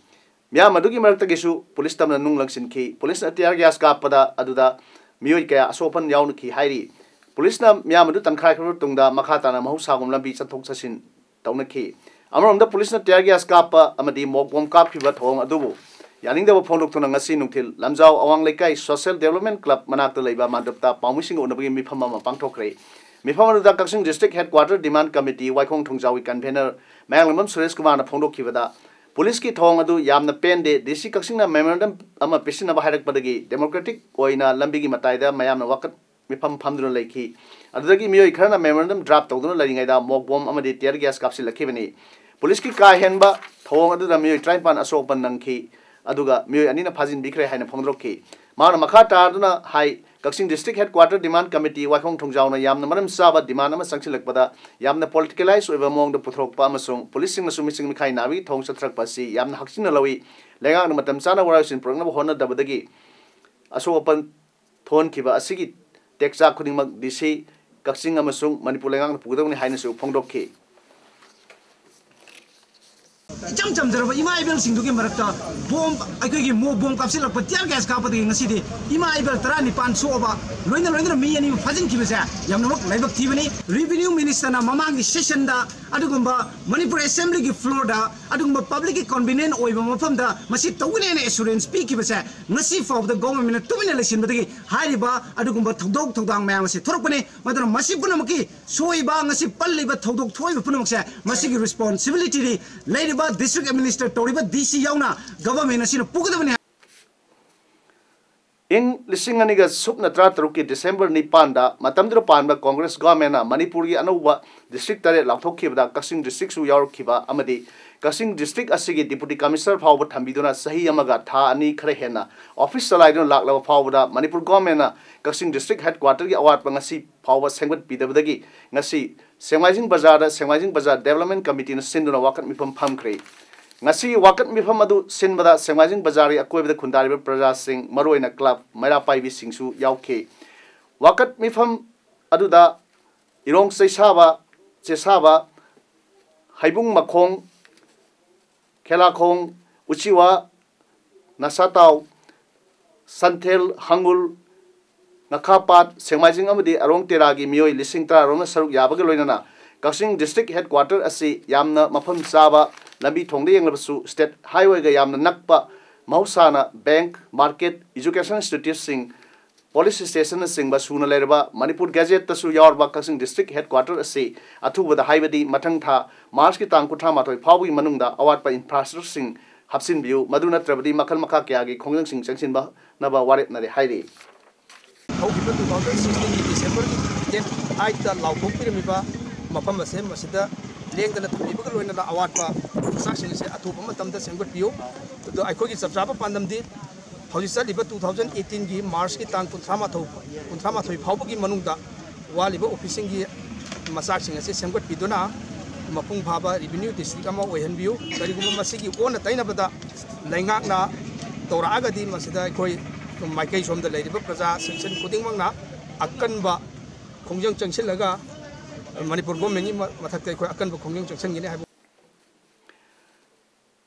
ꯃꯤꯌꯥꯝ ꯑꯗꯨꯒꯤ ꯃꯔꯛꯇꯒꯤꯁꯨ ꯄꯨꯂꯤꯁ ꯇꯝꯅ ꯅꯨꯡ ꯂꯪꯁꯤꯟꯈꯤ꯫ ꯄꯨꯂꯤꯁꯅ tear gas ꯀꯥꯞꯄꯗ ꯑꯗꯨꯗ ꯃꯤꯑꯣꯏ ꯀꯌꯥ ꯑꯁꯣꯛ ꯑꯄꯟ ꯌꯥꯎꯅꯈꯤ ꯍꯥꯏꯔꯤ꯫ ꯄꯨꯂꯤꯁꯅ ꯃꯤꯌꯥꯝ ꯑꯗꯨ ꯇꯪꯈꯥꯏꯈ꯭ꯔꯕ ꯇꯨꯡꯗ ꯃꯈꯥ ꯇꯥꯅ ꯃꯍꯧꯁꯥꯒꯨꯝ ꯂꯝꯕꯤ ꯆꯠꯊꯣꯛ ꯆꯠꯁꯤꯟ ꯇꯧꯅꯈꯤ꯫ ꯑꯃꯔꯣꯝꯗ ꯄꯨꯂꯤꯁꯅ tear gas ꯀꯥꯞꯄ ꯑꯃꯗꯤ ꯃꯣꯛ ꯕꯣꯝ ꯀꯥꯞꯈꯤꯕ ꯊꯧꯑꯣꯡ ꯑꯗꯨꯕꯨ ꯌꯥꯅꯤꯡꯗꯕ ꯐꯣꯡꯗꯣꯛꯇꯨꯅ ꯉꯁꯤ ꯅꯨꯡꯊꯤꯜ ꯂꯝꯖꯥꯎ ꯑꯋꯥꯡ ꯂꯩꯀꯥꯏ Social Development Club ꯃꯅꯥꯛꯇ ꯂꯩꯕ ꯃꯟꯗꯞꯇ ꯄꯥꯎꯃꯤꯁꯤꯡꯒ ꯎꯅꯕꯒꯤ ꯃꯤꯐꯝ ꯑꯃ ꯄꯥꯡꯊꯣꯛꯈ꯭ꯔꯦ꯫ ꯃꯤꯐꯝ ꯑꯗꯨꯗ ꯀꯛꯆꯤꯡ District Headquarter Demand Committee ꯋꯥꯏꯈꯣꯡ ꯊꯣꯡꯖꯥꯎꯒꯤ convener ꯃꯌꯥꯡꯂꯝꯕꯝ ꯁꯨꯔꯦꯁ ꯀꯨꯃꯥꯔꯅ ꯐꯣꯡꯗꯣꯛꯈꯤꯕꯗ, ꯄꯨꯂꯤꯁꯀꯤ ꯊꯧꯑꯣꯡ ꯑꯗꯨ ꯌꯥꯝꯅ ꯄꯦꯟꯗꯦ, ꯗꯤ ꯁꯤ ꯀꯛꯆꯤꯡꯅ memorandum ꯑꯃ ꯄꯤꯁꯤꯟꯅꯕ ꯍꯥꯏꯔꯛꯄꯗꯒꯤ democratic ꯑꯣꯏꯅ ꯂꯝꯕꯤꯒꯤ ꯃꯇꯥꯏꯗ ꯃꯌꯥꯝꯅ ꯋꯥꯀꯠ ꯃꯤꯐꯝ ꯐꯝꯗꯨꯅ ꯂꯩꯈꯤ꯫ ꯑꯗꯨꯗꯒꯤ ꯃꯤꯑꯣꯏ ꯈꯔꯅ memorandum draft ꯇꯧꯗꯨꯅ ꯂꯩꯔꯤꯉꯩꯗ ꯃꯣꯛ ꯕꯣꯝ ꯑꯃꯗꯤ tear gas ꯀꯥꯞꯁꯤꯜꯂꯛꯈꯤꯕꯅꯤ꯫ ꯄꯨꯂꯤꯁꯀꯤ ꯀꯥ ꯍꯦꯟꯕ ꯊꯧꯑꯣꯡ ꯑꯗꯨꯗ ꯃꯤꯑꯣꯏ ꯇꯔꯥꯅꯤꯄꯥꯟ ꯑꯁꯣꯛ ꯑꯄꯟ ꯅꯪꯈꯤ, ꯑꯗꯨꯒ ꯃꯤꯑꯣꯏ ꯑꯅꯤꯅ ꯐꯥꯖꯤꯟꯕꯤꯈ꯭ꯔꯦ ꯍꯥꯏꯅ ꯐꯣꯡꯗꯣꯔꯛꯈꯤ꯫ ꯃꯍꯥꯛꯅ ꯃꯈꯥ ꯇꯥꯗꯨꯅ ꯍꯥꯏ, ꯀꯛꯆꯤꯡ District Headquarter Demand Committee ꯋꯥꯏꯈꯣꯡ ꯊꯣꯡꯖꯥꯎꯅ ꯌꯥꯝꯅ ꯃꯔꯝ ꯆꯥꯕ demand ꯑꯃ ꯆꯪꯁꯤꯜꯂꯛꯄꯗ ꯌꯥꯝꯅ politicalize ꯑꯣꯏꯕ ꯃꯑꯣꯡꯗ ꯄꯨꯊꯣꯔꯛꯄ ꯑꯃꯁꯨꯡ ꯄꯨꯂꯤꯁꯁꯤꯡꯅꯁꯨ ꯃꯤꯆꯪ ꯃꯤꯈꯥꯏ ꯅꯥꯕꯒꯤ ꯊꯧꯑꯣꯡ ꯆꯠꯊꯔꯛꯄ ꯑꯁꯤ ꯌꯥꯝꯅ ꯍꯛꯆꯤꯟꯅ ꯂꯧꯏ꯫ ꯂꯩꯉꯥꯛꯅ ꯃꯇꯝ ꯆꯥꯅ ꯋꯥꯔꯣꯏꯁꯤꯟ ꯄꯨꯔꯛꯅꯕ ꯍꯣꯠꯅꯗꯕꯗꯒꯤ ꯑꯁꯣꯛ ꯑꯄꯟ ꯊꯣꯛꯍꯟꯈꯤꯕ ꯑꯁꯤꯒꯤ ꯇꯦꯛꯆꯥꯛ ꯈꯨꯗꯤꯡꯃꯛ ꯗꯤ ꯁꯤ ꯀꯛꯆꯤꯡ ꯑꯃꯁꯨꯡ ꯃꯅꯤꯄꯨꯔ ꯂꯩꯉꯥꯛꯅ ꯄꯨꯒꯗꯕꯅꯤ ꯍꯥꯏꯅꯁꯨ ꯐꯣꯡꯗꯣꯛꯈꯤ꯫ ꯏꯆꯝ ꯆꯝꯖꯔꯕ ꯏꯃꯥ ꯏꯕꯦꯜꯁꯤꯡꯗꯨꯒꯤ ꯃꯔꯛꯇ ꯕꯣꯝ, ꯑꯩꯈꯣꯏꯒꯤ ꯃꯣ ꯕꯣꯝ ꯀꯥꯞꯁꯤꯜꯂꯛꯄ, tear gas ꯀꯥꯞꯄꯗꯒꯤ ꯉꯁꯤꯗꯤ ꯏꯃꯥ ꯏꯕꯦꯜ ꯇꯔꯥꯅꯤꯄꯥꯟ ꯁꯣꯛꯑꯕ, ꯂꯣꯏꯅ ꯂꯣꯏꯅꯅ ꯃꯤ ꯑꯅꯤ ꯑꯃ ꯐꯥꯖꯤꯟꯈꯤꯕꯁꯦ ꯌꯥꯝꯅꯃꯛ ꯂꯥꯏꯕꯛ ꯊꯤꯕꯅꯤ꯫ Revenue Minister ꯅ ꯃꯃꯥꯡꯒꯤ session ꯗ ꯑꯗꯨꯒꯨꯝꯕ ꯃꯅꯤꯄꯨꯔ Assembly ꯒꯤ floor ꯗ ꯑꯗꯨꯒꯨꯝꯕ public ꯀꯤ convenient ꯑꯣꯏꯕ ꯃꯐꯝꯗ ꯃꯁꯤ ꯇꯧꯒꯅꯤ ꯍꯥꯏꯅ assurance ꯄꯤꯈꯤꯕꯁꯦ ꯉꯁꯤ ꯐꯥꯎꯕꯗ government ꯅ ꯇꯨꯃꯤꯟꯅ ꯂꯩꯁꯤꯟꯕꯗꯒꯤ ꯍꯥꯏꯔꯤꯕ ꯑꯗꯨꯒꯨꯝꯕ ꯊꯧꯗꯣꯛ ꯊꯧꯗꯥꯡ ꯃꯌꯥꯝ ꯑꯁꯤ ꯊꯣꯔꯛꯄꯅꯤ꯫ ꯃꯗꯨꯅ ꯃꯁꯤ ꯄꯨꯝꯅꯃꯛꯀꯤ ꯁꯣꯏꯕ, ꯉꯁꯤ ꯄꯜꯂꯤꯕ ꯊꯧꯗꯣꯛ ꯊꯣꯛꯏꯕ ꯄꯨꯝꯅꯃꯛꯁꯦ ꯃꯁꯤꯒꯤ responsibility ꯗꯤ ꯂꯩꯔꯤꯕ district administer ꯇꯧꯔꯤꯕ ꯗꯤ ꯁꯤ ꯌꯥꯎꯅ government ꯑꯁꯤꯅ ꯄꯨꯒꯗꯕꯅꯤ ꯍꯥꯏ꯫ ꯏꯪ ꯂꯤꯁꯤꯡ ꯑꯅꯤꯒ ꯁꯨꯞꯅ ꯇꯔꯥꯇꯔꯨꯛꯀꯤ ꯗꯤꯁꯦꯝꯕꯔ ꯅꯤꯄꯥꯟꯗ ꯃꯇꯝꯗꯨꯗ ꯄꯥꯟꯕ ꯀꯣꯡꯒ꯭ꯔꯦꯁ ꯒꯣꯚꯔꯟꯃꯦꯟꯠꯅ ꯃꯅꯤꯄꯨꯔꯒꯤ ꯑꯅꯧꯕ ꯗꯤꯁꯇ꯭ꯔꯤꯛ ꯇꯔꯦꯠ ꯂꯥꯎꯊꯣꯛꯈꯤꯕꯗ ꯀꯛꯆꯤꯡ ꯗꯤꯁꯇ꯭ꯔꯤꯛꯁꯨ ꯌꯥꯎꯔꯛꯈꯤꯕ ꯑꯃꯗꯤ ꯀꯛꯆꯤꯡ ꯗꯤꯁꯇ꯭ꯔꯤꯛ ꯑꯁꯤꯒꯤ ꯗꯤꯄꯨꯇꯤ ꯀꯃꯤꯁꯅꯔ ꯐꯥꯎꯕ ꯊꯝꯕꯤꯗꯨꯅ ꯆꯍꯤ ꯑꯃꯒ ꯊꯥ ꯑꯅꯤ ꯈꯔ ꯍꯦꯟꯅ ꯑꯣꯐꯤꯁ ꯆꯂꯥꯏꯗꯨꯅ ꯂꯥꯛꯂꯕ ꯐꯥꯎꯕꯗ ꯃꯅꯤꯄꯨꯔ ꯒꯣꯚꯔꯟꯃꯦꯟꯠꯅ ꯀꯛꯆꯤꯡ ꯗꯤꯁꯇ꯭ꯔꯤꯛ ꯍꯦꯗꯀ꯭ꯋꯥꯇꯔꯒꯤ ꯑꯋꯥꯠꯄ ꯉꯁꯤ ꯐꯥꯎꯕ ꯁꯦꯝꯒꯠꯄꯤꯗꯕꯗꯒꯤ ꯉꯁꯤ ꯁꯦꯡꯃꯥꯏꯖꯤꯡ ꯕꯖꯥꯔꯗ ꯁꯦꯡꯃꯥꯏꯖꯤꯡ ꯕꯖꯥꯔ ꯗꯦꯕꯂꯞꯃꯦꯟꯠ ꯀꯃꯤꯇꯤꯅ ꯁꯤꯟꯗꯨꯅ ꯋꯥꯀꯠ ꯃꯤꯐꯝ ꯐꯝꯈ꯭ꯔꯦ꯫ ꯉꯁꯤ ꯋꯥꯀꯠ ꯃꯤꯐꯝ ꯑꯗꯨ ꯁꯤꯟꯕꯗ ꯁꯦꯡꯃꯥꯏꯖꯤꯡ ꯕꯖꯥꯔꯒꯤ ꯑꯀꯣꯏꯕꯗ ꯈꯨꯟꯗꯥꯔꯤꯕ ꯄ꯭ꯔꯖꯥꯁꯤꯡ, ꯃꯔꯨꯑꯣꯏꯅ ꯀ꯭ꯂꯕ ꯃꯩꯔꯥ ꯄꯥꯏꯕꯤꯁꯤꯡꯁꯨ ꯌꯥꯎꯈꯤ꯫ ꯋꯥꯀꯠ ꯃꯤꯐꯝ ꯑꯗꯨꯗ ꯏꯔꯣꯡ ꯆꯩꯁꯥꯕ, ꯆꯦꯁꯥꯕ, ꯍꯩꯕꯨꯡ ꯃꯈꯣꯡ, ꯈꯦꯂꯥꯈꯣꯡ, ꯎꯆꯤꯋꯥ, ꯅꯁꯥꯇꯥꯎ, ꯁꯟꯊꯦꯜ, ꯍꯪꯒꯨꯜ, ꯉꯈꯥꯄꯥꯠ, ꯁꯦꯡꯃꯥꯏꯖꯤꯡ ꯑꯃꯗꯤ ꯑꯔꯣꯡ ꯇꯦꯔꯥꯒꯤ ꯃꯤꯑꯣꯏ ꯂꯤꯁꯤꯡ ꯇꯔꯥꯔꯣꯝꯅ ꯁꯔꯨꯛ ꯌꯥꯕꯒ ꯂꯣꯏꯅꯅ ꯀꯛꯆꯤꯡ ꯗꯤꯁꯇ꯭ꯔꯤꯛ ꯍꯦꯗꯀ꯭ꯋꯥꯇꯔ ꯑꯁꯤ ꯌꯥꯝꯅ ꯃꯐꯝ ꯆꯥꯕ, ꯂꯝꯕꯤ ꯊꯣꯡꯗ ꯌꯦꯡꯂꯕꯁꯨ ꯁ꯭ꯇꯦꯠ ꯍꯥꯏꯋꯦꯒ ꯌꯥꯝꯅ ꯅꯛꯄ, ꯃꯍꯧꯁꯥꯅ ꯕꯦꯡꯛ, ꯃꯥꯔꯀꯦꯠ, ꯏꯖꯨꯀꯦꯁꯟ ꯏꯟꯁꯇꯤꯇ꯭ꯌꯨꯠꯁꯤꯡ, ꯄꯨꯂꯤꯁ ꯁ꯭ꯇꯦꯁꯟꯅꯆꯤꯡꯕ ꯁꯨꯅ ꯂꯩꯔꯕ ꯃꯅꯤꯄꯨꯔ ꯒꯦꯖꯦꯠꯇꯁꯨ ꯌꯥꯎꯔꯕ ꯀꯛꯆꯤꯡ ꯗꯤꯁꯇ꯭ꯔꯤꯛ ꯍꯦꯗꯀ꯭ꯋꯥꯇꯔ ꯑꯁꯤ ꯑꯊꯨꯕꯗ, ꯍꯥꯏꯕꯗꯤ ꯃꯊꯪ ꯊꯥ ꯃꯥꯔꯆꯀꯤ ꯇꯥꯡ ꯀꯨꯟꯊ꯭ꯔꯥ ꯃꯥꯊꯣꯏ ꯐꯥꯎꯕꯒꯤ ꯃꯅꯨꯡꯗ ꯑꯋꯥꯠꯄ ꯏꯟꯐ꯭ꯔꯥꯁ꯭ꯇ꯭ꯔꯛꯆꯔꯁꯤꯡ ꯍꯥꯞꯆꯤꯟꯕꯤꯌꯨ, ꯃꯗꯨ ꯅꯠꯇ꯭ꯔꯕꯗꯤ ꯃꯈꯜ ꯃꯈꯥ ꯀꯌꯥꯒꯤ ꯈꯣꯡꯖꯪꯁꯤꯡ ꯆꯪꯁꯤꯟꯅꯕ ꯋꯥꯔꯦꯞꯅꯔꯦ ꯍꯥꯏꯔꯤ꯫ ꯍꯧꯈꯤꯕ two thousand sixteen ꯒꯤ December ꯒꯤ date eight ꯇ ꯂꯥꯎꯊꯣꯛꯄꯤꯔꯝꯃꯤꯕ ꯃꯐꯝ ꯑꯁꯦ ꯃꯁꯤꯗ ꯂꯦꯡꯗꯅ ꯊꯝꯕꯤꯕꯒ ꯂꯣꯏꯅꯅ ꯑꯋꯥꯠꯄ ꯃꯆꯥꯛꯁꯤꯡ ꯑꯁꯦ ꯑꯊꯨꯕ ꯃꯇꯝꯗ ꯁꯦꯝꯒꯠꯄꯤꯌꯨ꯫ ꯑꯗꯣ ꯑꯩꯈꯣꯏꯒꯤ ꯆꯞ ꯆꯥꯕ ꯄꯥꯟꯗꯝꯗꯤ ꯍꯧꯖꯤꯛ ꯆꯠꯂꯤꯕ two thousand eighteen ꯒꯤ ꯃꯥꯔꯆꯀꯤ ꯇꯥꯡ ꯀꯨꯟꯊ꯭ꯔꯥ ꯃꯥꯊꯣꯏ, ꯀꯨꯟꯊ꯭ꯔꯥ ꯃꯥꯊꯣꯏ ꯐꯥꯎꯕꯒꯤ ꯃꯅꯨꯡꯗ ꯋꯥꯠꯂꯤꯕ ꯑꯣꯐꯤꯁꯁꯤꯡꯒꯤ ꯃꯆꯥꯛꯁꯤꯡ ꯑꯁꯤ ꯁꯦꯝꯒꯠꯄꯤꯗꯨꯅ ꯃꯄꯨꯡ ꯐꯥꯕ revenue district ꯑꯃ ꯑꯣꯏꯍꯟꯕꯤꯌꯨ꯫ ꯀꯔꯤꯒꯨꯝꯕ ꯃꯁꯤꯒꯤ ꯑꯣꯟꯅ ꯇꯩꯅꯕꯗ ꯂꯩꯉꯥꯛꯅ ꯇꯧꯔꯛꯑꯒꯗꯤ ꯃꯁꯤꯗ ꯑꯩꯈꯣꯏ ꯃꯥꯏꯀꯩ ꯁꯣꯝꯗ ꯂꯩꯔꯤꯕ ꯄ꯭ꯔꯖꯥ section ꯈꯨꯗꯤꯡꯃꯛꯅ ꯑꯀꯟꯕ ꯈꯣꯡꯖꯪ ꯆꯪꯁꯤꯜꯂꯒ ꯃꯅꯤꯄꯨꯔ ꯒꯣꯔꯃꯦꯟꯒꯤ ꯃ-, ꯃꯊꯛꯇ ꯑꯩꯈꯣꯏ ꯑꯀꯟꯕ ꯈꯣꯡꯖꯪ ꯆꯪꯁꯤꯟꯒꯅꯤ ꯍꯥꯏꯕ꯫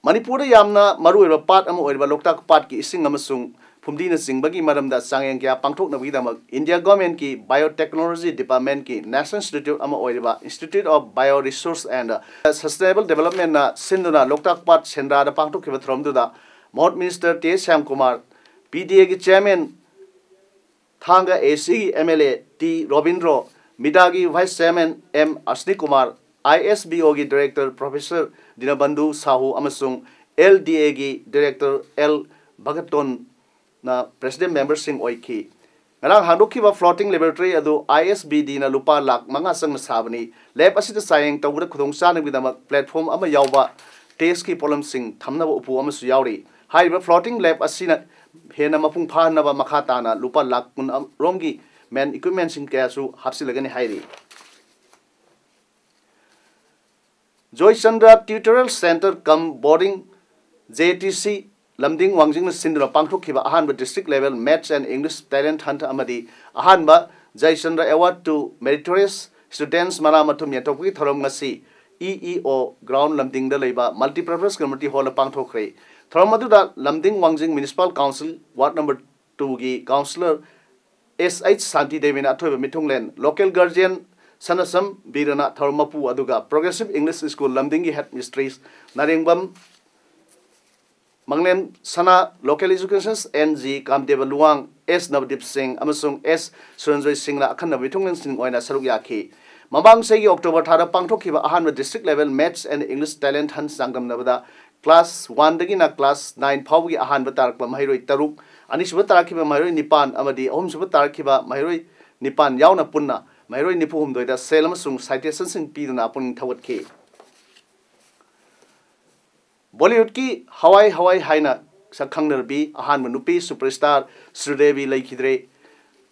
ꯃꯅꯤꯄꯨꯔꯗ ꯌꯥꯝꯅ ꯃꯔꯨꯑꯣꯏꯕ ꯄꯥꯠ ꯑꯃ ꯑꯣꯏꯔꯤꯕ ꯂꯣꯛꯇꯥꯛ ꯄꯥꯠꯀꯤ ꯏꯁꯤꯡ ꯑꯃꯁꯨꯡ ꯐꯨꯝꯗꯤꯅꯆꯤꯡꯕꯒꯤ ꯃꯔꯝꯗ ꯆꯥꯡꯌꯦꯡ ꯀꯌꯥ ꯄꯥꯡꯊꯣꯛꯅꯕꯒꯤꯗꯃꯛ ꯏꯟꯗꯤꯌꯥ ꯒꯣꯔꯃꯦꯟꯠꯀꯤ ꯕꯥꯏꯑꯣꯇꯦꯛꯅꯣꯂꯣꯖꯤ ꯗꯤꯄꯥꯔꯠꯃꯦꯟꯠꯀꯤ ꯅꯦꯁꯅꯦꯜ ꯏꯟꯁꯇꯤꯇ꯭ꯌꯨꯠ ꯑꯃ ꯑꯣꯏꯔꯤꯕ Institute of Bio Resource and Sustainable Development ꯅ ꯁꯤꯟꯗꯨꯅ ꯂꯣꯛꯇꯥꯛ ꯄꯥꯠ ꯁꯦꯟꯗ꯭ꯔꯥꯗ ꯄꯥꯡꯊꯣꯛꯈꯤꯕ ꯊꯧꯔꯝꯗꯨꯗ ꯃꯍꯨꯠ ꯃꯤꯅꯤꯁꯇꯔ ꯇꯦ ꯁ꯭ꯌꯥꯝꯀꯨꯃꯥꯔ, ꯄꯤ ꯗꯤ ꯑꯦꯒꯤ ꯆꯤꯌꯥꯔꯃꯦꯟ ꯊꯥꯡꯒ ꯑꯦ ꯁꯤꯒꯤ M L A T Robindro, ꯃꯤꯗꯥꯒꯤ vice chairman M Asnikumar, I S B ꯑꯣꯒꯤ ꯗꯥꯏꯔꯦꯛꯇꯔ ꯄ꯭ꯔꯣꯐꯦꯁꯔ ꯗꯤꯅꯕꯟꯙꯨ ꯁꯥꯍꯨ ꯑꯃꯁꯨꯡ ꯑꯦꯜ ꯗꯤ ꯑꯦꯒꯤ ꯗꯥꯏꯔꯦꯛꯇꯔ ꯑꯦꯜ ꯚꯒꯇꯣꯟ ꯅ president memberꯁꯤꯡ ꯑꯣꯏꯈꯤ꯫ ꯉꯔꯥꯡ ꯍꯥꯡꯗꯣꯛꯈꯤꯕ floating laboratory ꯑꯗꯨ I S B Dꯅ ꯂꯨꯄꯥ ꯂꯥꯈ ꯃꯉꯥ ꯆꯪꯅ ꯁꯥꯕꯅꯤ꯫ Lab ꯑꯁꯤꯗ ꯆꯥꯌꯦꯡ ꯇꯧꯕꯗ ꯈꯨꯗꯣꯡꯆꯥꯅꯕꯒꯤꯗꯃꯛ platform ꯑꯃ ꯌꯥꯎꯕ testꯀꯤ ꯄꯣꯠꯂꯝꯁꯤꯡ ꯊꯝꯅꯕ ꯎꯄꯨ ꯑꯃꯁꯨ ꯌꯥꯎꯔꯤ꯫ ꯍꯥꯏꯔꯤꯕ floating lab ꯑꯁꯤꯅ ꯍꯦꯟꯅ ꯃꯄꯨꯡ ꯐꯥꯍꯟꯅꯕ ꯃꯈꯥ ꯇꯥꯅ ꯂꯨꯄꯥ ꯂꯥꯈ ꯀꯨꯟ ꯔꯣꯝꯒꯤ main equipmentꯁꯤꯡ ꯀꯌꯥꯁꯨ ꯍꯥꯞꯆꯤꯜꯂꯒꯅꯤ ꯍꯥꯏꯔꯤ꯫ Joychandra Tutorial Centre cum Boarding, J T C, ꯂꯝꯗꯤꯡ ꯋꯥꯡꯖꯤꯡꯅ ꯁꯤꯟꯗꯨꯅ ꯄꯥꯡꯊꯣꯛꯈꯤꯕ ꯑꯍꯥꯟꯕ district level Maths and English Talent Hunt ꯑꯃꯗꯤ ꯑꯍꯥꯟꯕ ꯖꯌꯆꯟꯗ꯭ꯔ Award to Meritorious Students ꯃꯅꯥ ꯃꯊꯨꯝ ꯌꯦꯟꯊꯣꯛꯄꯒꯤ ꯊꯧꯔꯝ ꯉꯁꯤ E E O ground ꯂꯝꯗꯤꯡꯗ ꯂꯩꯕ multipurpose community hallꯗ ꯄꯥꯡꯊꯣꯛꯈ꯭ꯔꯦ꯫ ꯊꯧꯔꯝ ꯑꯗꯨꯗ ꯂꯝꯗꯤꯡ ꯋꯥꯡꯖꯤꯡ municipal council ward number twoꯒꯤ councillor S H ꯁꯥꯟꯇꯤ ꯗꯦꯕꯤꯅ ꯑꯊꯣꯏꯕ ꯃꯤꯊꯨꯡꯂꯦꯟ, local guardian ꯁꯅꯁꯝ ꯕꯤꯔꯅ ꯊꯧꯔꯝ ꯃꯄꯨ, ꯑꯗꯨꯒ Progressive English School ꯂꯝꯗꯤꯡꯒꯤ head mistress ꯅꯥꯔꯦꯡꯕꯝ ꯃꯪꯂꯦꯝ ꯁꯅꯥ, local education N G ꯀꯥꯝꯗꯦꯕ Luwang, S ꯅꯕꯗꯤꯞ ꯁꯤꯡ ꯑꯃꯁꯨꯡ S ꯁꯨꯔꯟꯖꯣꯏ ꯁꯤꯡꯅ ꯑꯈꯟꯅꯕ ꯃꯤꯊꯨꯡꯂꯦꯟꯁꯤꯡ ꯑꯣꯏꯅ ꯁꯔꯨꯛ ꯌꯥꯈꯤ꯫ ꯃꯃꯥꯡ ꯆꯍꯤꯒꯤ October ꯊꯥꯗ ꯄꯥꯡꯊꯣꯛꯈꯤꯕ ꯑꯍꯥꯟꯕ district level Maths and English Talent Hunt ꯆꯥꯡꯗꯝꯅꯕꯗ class oneꯗꯒꯤꯅ class nine ꯐꯥꯎꯕꯒꯤ ꯑꯍꯥꯟꯕ ꯇꯥꯔꯛꯄ ꯃꯍꯩꯔꯣꯏ ꯇꯔꯨꯛ, ꯑꯅꯤꯁꯨꯕ ꯇꯥꯔꯛꯈꯤꯕ ꯃꯍꯩꯔꯣꯏ ꯅꯤꯄꯥꯟ ꯑꯃꯗꯤ ꯑꯍꯨꯝꯁꯨꯕ ꯇꯥꯔꯛꯈꯤꯕ ꯃꯍꯩꯔꯣꯏ ꯅꯤꯄꯥꯟ ꯌꯥꯎꯅ ꯄꯨꯟꯅ ꯃꯍꯩꯔꯣꯏ ꯅꯤꯐꯨ ꯍꯨꯝꯗꯣꯏꯗ ꯁꯦꯜ ꯑꯃꯁꯨꯡ citationꯁꯤꯡ ꯄꯤꯗꯨꯅ ꯄꯨꯛꯅꯤꯡ ꯊꯧꯒꯠꯈꯤ꯫ ꯕꯣꯂꯤꯋꯨꯗꯀꯤ ꯍꯋꯥꯏ ꯍꯋꯥꯏ ꯍꯥꯏꯅ ꯁꯛꯈꯪꯅꯔꯕꯤ ꯑꯍꯥꯟꯕ ꯅꯨꯄꯤ superstar ꯁ꯭ꯔꯤꯗꯦꯕꯤ ꯂꯩꯈꯤꯗ꯭ꯔꯦ꯫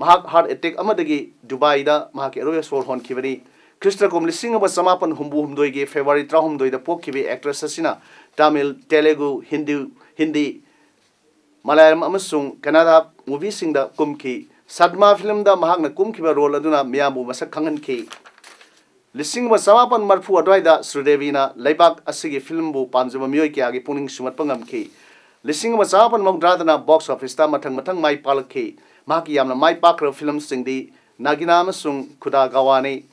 ꯃꯍꯥꯛ heart attack ꯑꯃꯗꯒꯤ ꯗꯨꯕꯥꯏꯗ ꯃꯍꯥꯛꯀꯤ ꯑꯔꯣꯏꯕ ꯁꯣꯔ ꯍꯣꯟꯈꯤꯕꯅꯤ꯫ ꯈ꯭ꯔꯤꯁꯇ ꯀꯨꯝ ꯂꯤꯁꯤꯡ ꯑꯃ ꯆꯃꯥꯄꯟ ꯍꯨꯝꯐꯨ ꯍꯨꯝꯗꯣꯏꯒꯤ February ꯇꯔꯥꯍꯨꯝꯗꯣꯏꯗ ꯄꯣꯛꯈꯤꯕ actress ꯑꯁꯤꯅ ꯇꯥꯃꯤꯜ, ꯇꯦꯂꯨꯒꯨ, ꯍꯤꯟꯗꯤ, ꯍꯤꯟꯗꯤ, ꯃꯂꯌꯥꯂꯝ ꯑꯃꯁꯨꯡ ꯀꯟꯅꯗ movieꯁꯤꯡꯗ ꯀꯨꯝꯈꯤ꯫ ꯁꯗꯃꯥ filmꯗ ꯃꯍꯥꯛꯅ ꯀꯨꯝꯈꯤꯕ role ꯑꯗꯨꯅ ꯃꯤꯌꯥꯝꯕꯨ ꯃꯁꯛ ꯈꯪꯍꯟꯈꯤ꯫ ꯂꯤꯁꯤꯡ ꯑꯃ ꯆꯃꯥꯄꯟ ꯃꯔꯤꯐꯨ ꯑꯗꯨꯋꯥꯏꯗ ꯁ꯭ꯔꯤꯗꯦꯕꯤꯅ ꯂꯩꯕꯥꯛ ꯑꯁꯤꯒꯤ filmꯕꯨ ꯄꯥꯝꯖꯕ ꯃꯤꯑꯣꯏ ꯀꯌꯥꯒꯤ ꯄꯨꯛꯅꯤꯡ ꯁꯨꯝꯍꯠꯄ ꯉꯝꯈꯤ꯫ ꯂꯤꯁꯤꯡ ꯑꯃ ꯆꯃꯥꯄꯟ ꯃꯧꯗ꯭ꯔꯥꯗꯅ box officeꯇ ꯃꯊꯪ ꯃꯊꯪ ꯃꯥꯏ ꯄꯥꯛꯂꯛꯈꯤ꯫ ꯃꯍꯥꯛꯀꯤ ꯌꯥꯝꯅ ꯃꯥꯏ ꯄꯥꯛꯈ꯭ꯔꯕ filmꯁꯤꯡꯗꯤ ꯅꯥꯒꯤꯅꯥ ꯑꯃꯁꯨꯡ ꯈꯨꯗꯥ ꯒꯋꯥꯅꯤ꯫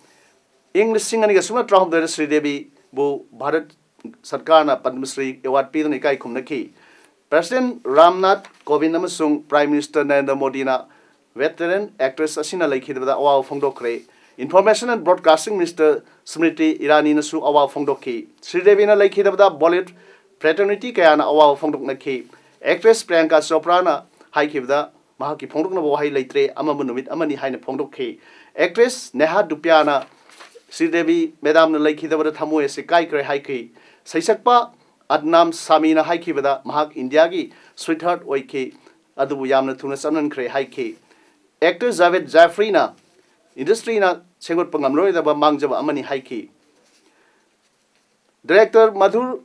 ꯏꯪ ꯂꯤꯁꯤꯡ ꯑꯅꯤꯒ ꯁꯨꯞꯅ ꯇꯔꯥꯍꯨꯝꯗꯣꯏꯗ ꯁ꯭ꯔꯤꯗꯦꯕꯤꯕꯨ ꯚꯥꯔꯠ ꯁꯔꯀꯥꯔꯅ ꯄꯗꯃ ꯁ꯭ꯔꯤ award ꯄꯤꯗꯨꯅ ꯏꯀꯥꯏ ꯈꯨꯝꯅꯈꯤ꯫ President ꯔꯥꯝꯅꯥꯊ ꯀꯣꯕꯤꯟꯗ ꯑꯃꯁꯨꯡ Prime Minister ꯅꯔꯦꯟꯗ꯭ꯔ ꯃꯣꯗꯤꯅ veteran actress ꯑꯁꯤꯅ ꯂꯩꯈꯤꯗꯕꯗ ꯑꯋꯥꯕ ꯐꯣꯡꯗꯣꯛꯈ꯭ꯔꯦ꯫ Information and Broadcasting Minister ꯁ꯭ꯃ꯭ꯔꯤꯇꯤ ꯏꯔꯥꯅꯤꯅꯁꯨ ꯑꯋꯥꯕ ꯐꯣꯡꯗꯣꯛꯈꯤ꯫ ꯁ꯭ꯔꯤꯗꯦꯕꯤꯅ ꯂꯩꯈꯤꯗꯕꯗ Bollywood fraternity ꯀꯌꯥꯅ ꯑꯋꯥꯕ ꯐꯣꯡꯗꯣꯛꯅꯈꯤ꯫ Actress ꯄ꯭ꯔꯤꯌꯥꯡꯀꯥ ꯆꯣꯄ꯭ꯔꯥꯅ ꯍꯥꯏꯈꯤꯕꯗ ꯃꯍꯥꯛꯀꯤ ꯐꯣꯡꯗꯣꯛꯅꯕ ꯋꯥꯍꯩ ꯂꯩꯇ꯭ꯔꯦ, ꯑꯃꯝꯕ ꯅꯨꯃꯤꯠ ꯑꯃꯅꯤ ꯍꯥꯏꯅ ꯐꯣꯡꯗꯣꯛꯈꯤ꯫ Actress ꯅꯦꯍꯥ ꯗꯨꯄ꯭ꯌꯥꯅ ꯁ꯭ꯔꯤꯗꯦꯕꯤ ꯃꯦꯗꯥꯝꯅ ꯂꯩꯈꯤꯗꯕꯗ ꯊꯃꯣꯏ ꯑꯁꯤ ꯀꯥꯏꯈ꯭ꯔꯦ ꯍꯥꯏꯈꯤ꯫ ꯁꯩꯁꯛꯄ ꯑꯗꯅꯥꯝ ꯁꯥꯃꯤꯅ ꯍꯥꯏꯈꯤꯕꯗ ꯃꯍꯥꯛ ꯏꯟꯗꯤꯌꯥꯒꯤ sweetheart ꯑꯣꯏꯈꯤ, ꯑꯗꯨꯕꯨ ꯌꯥꯝꯅ ꯊꯨꯅ ꯆꯠꯍꯟꯈ꯭ꯔꯦ ꯍꯥꯏꯈꯤ꯫ Actor ꯖꯥꯚꯦꯗ ꯖꯥꯐ꯭ꯔꯤꯅ industryꯅ ꯁꯦꯝꯒꯠꯄ ꯉꯝꯂꯔꯣꯏꯗꯕ ꯃꯥꯡꯖꯕ ꯑꯃꯅꯤ ꯍꯥꯏꯈꯤ꯫ Director ꯃꯙꯨꯔ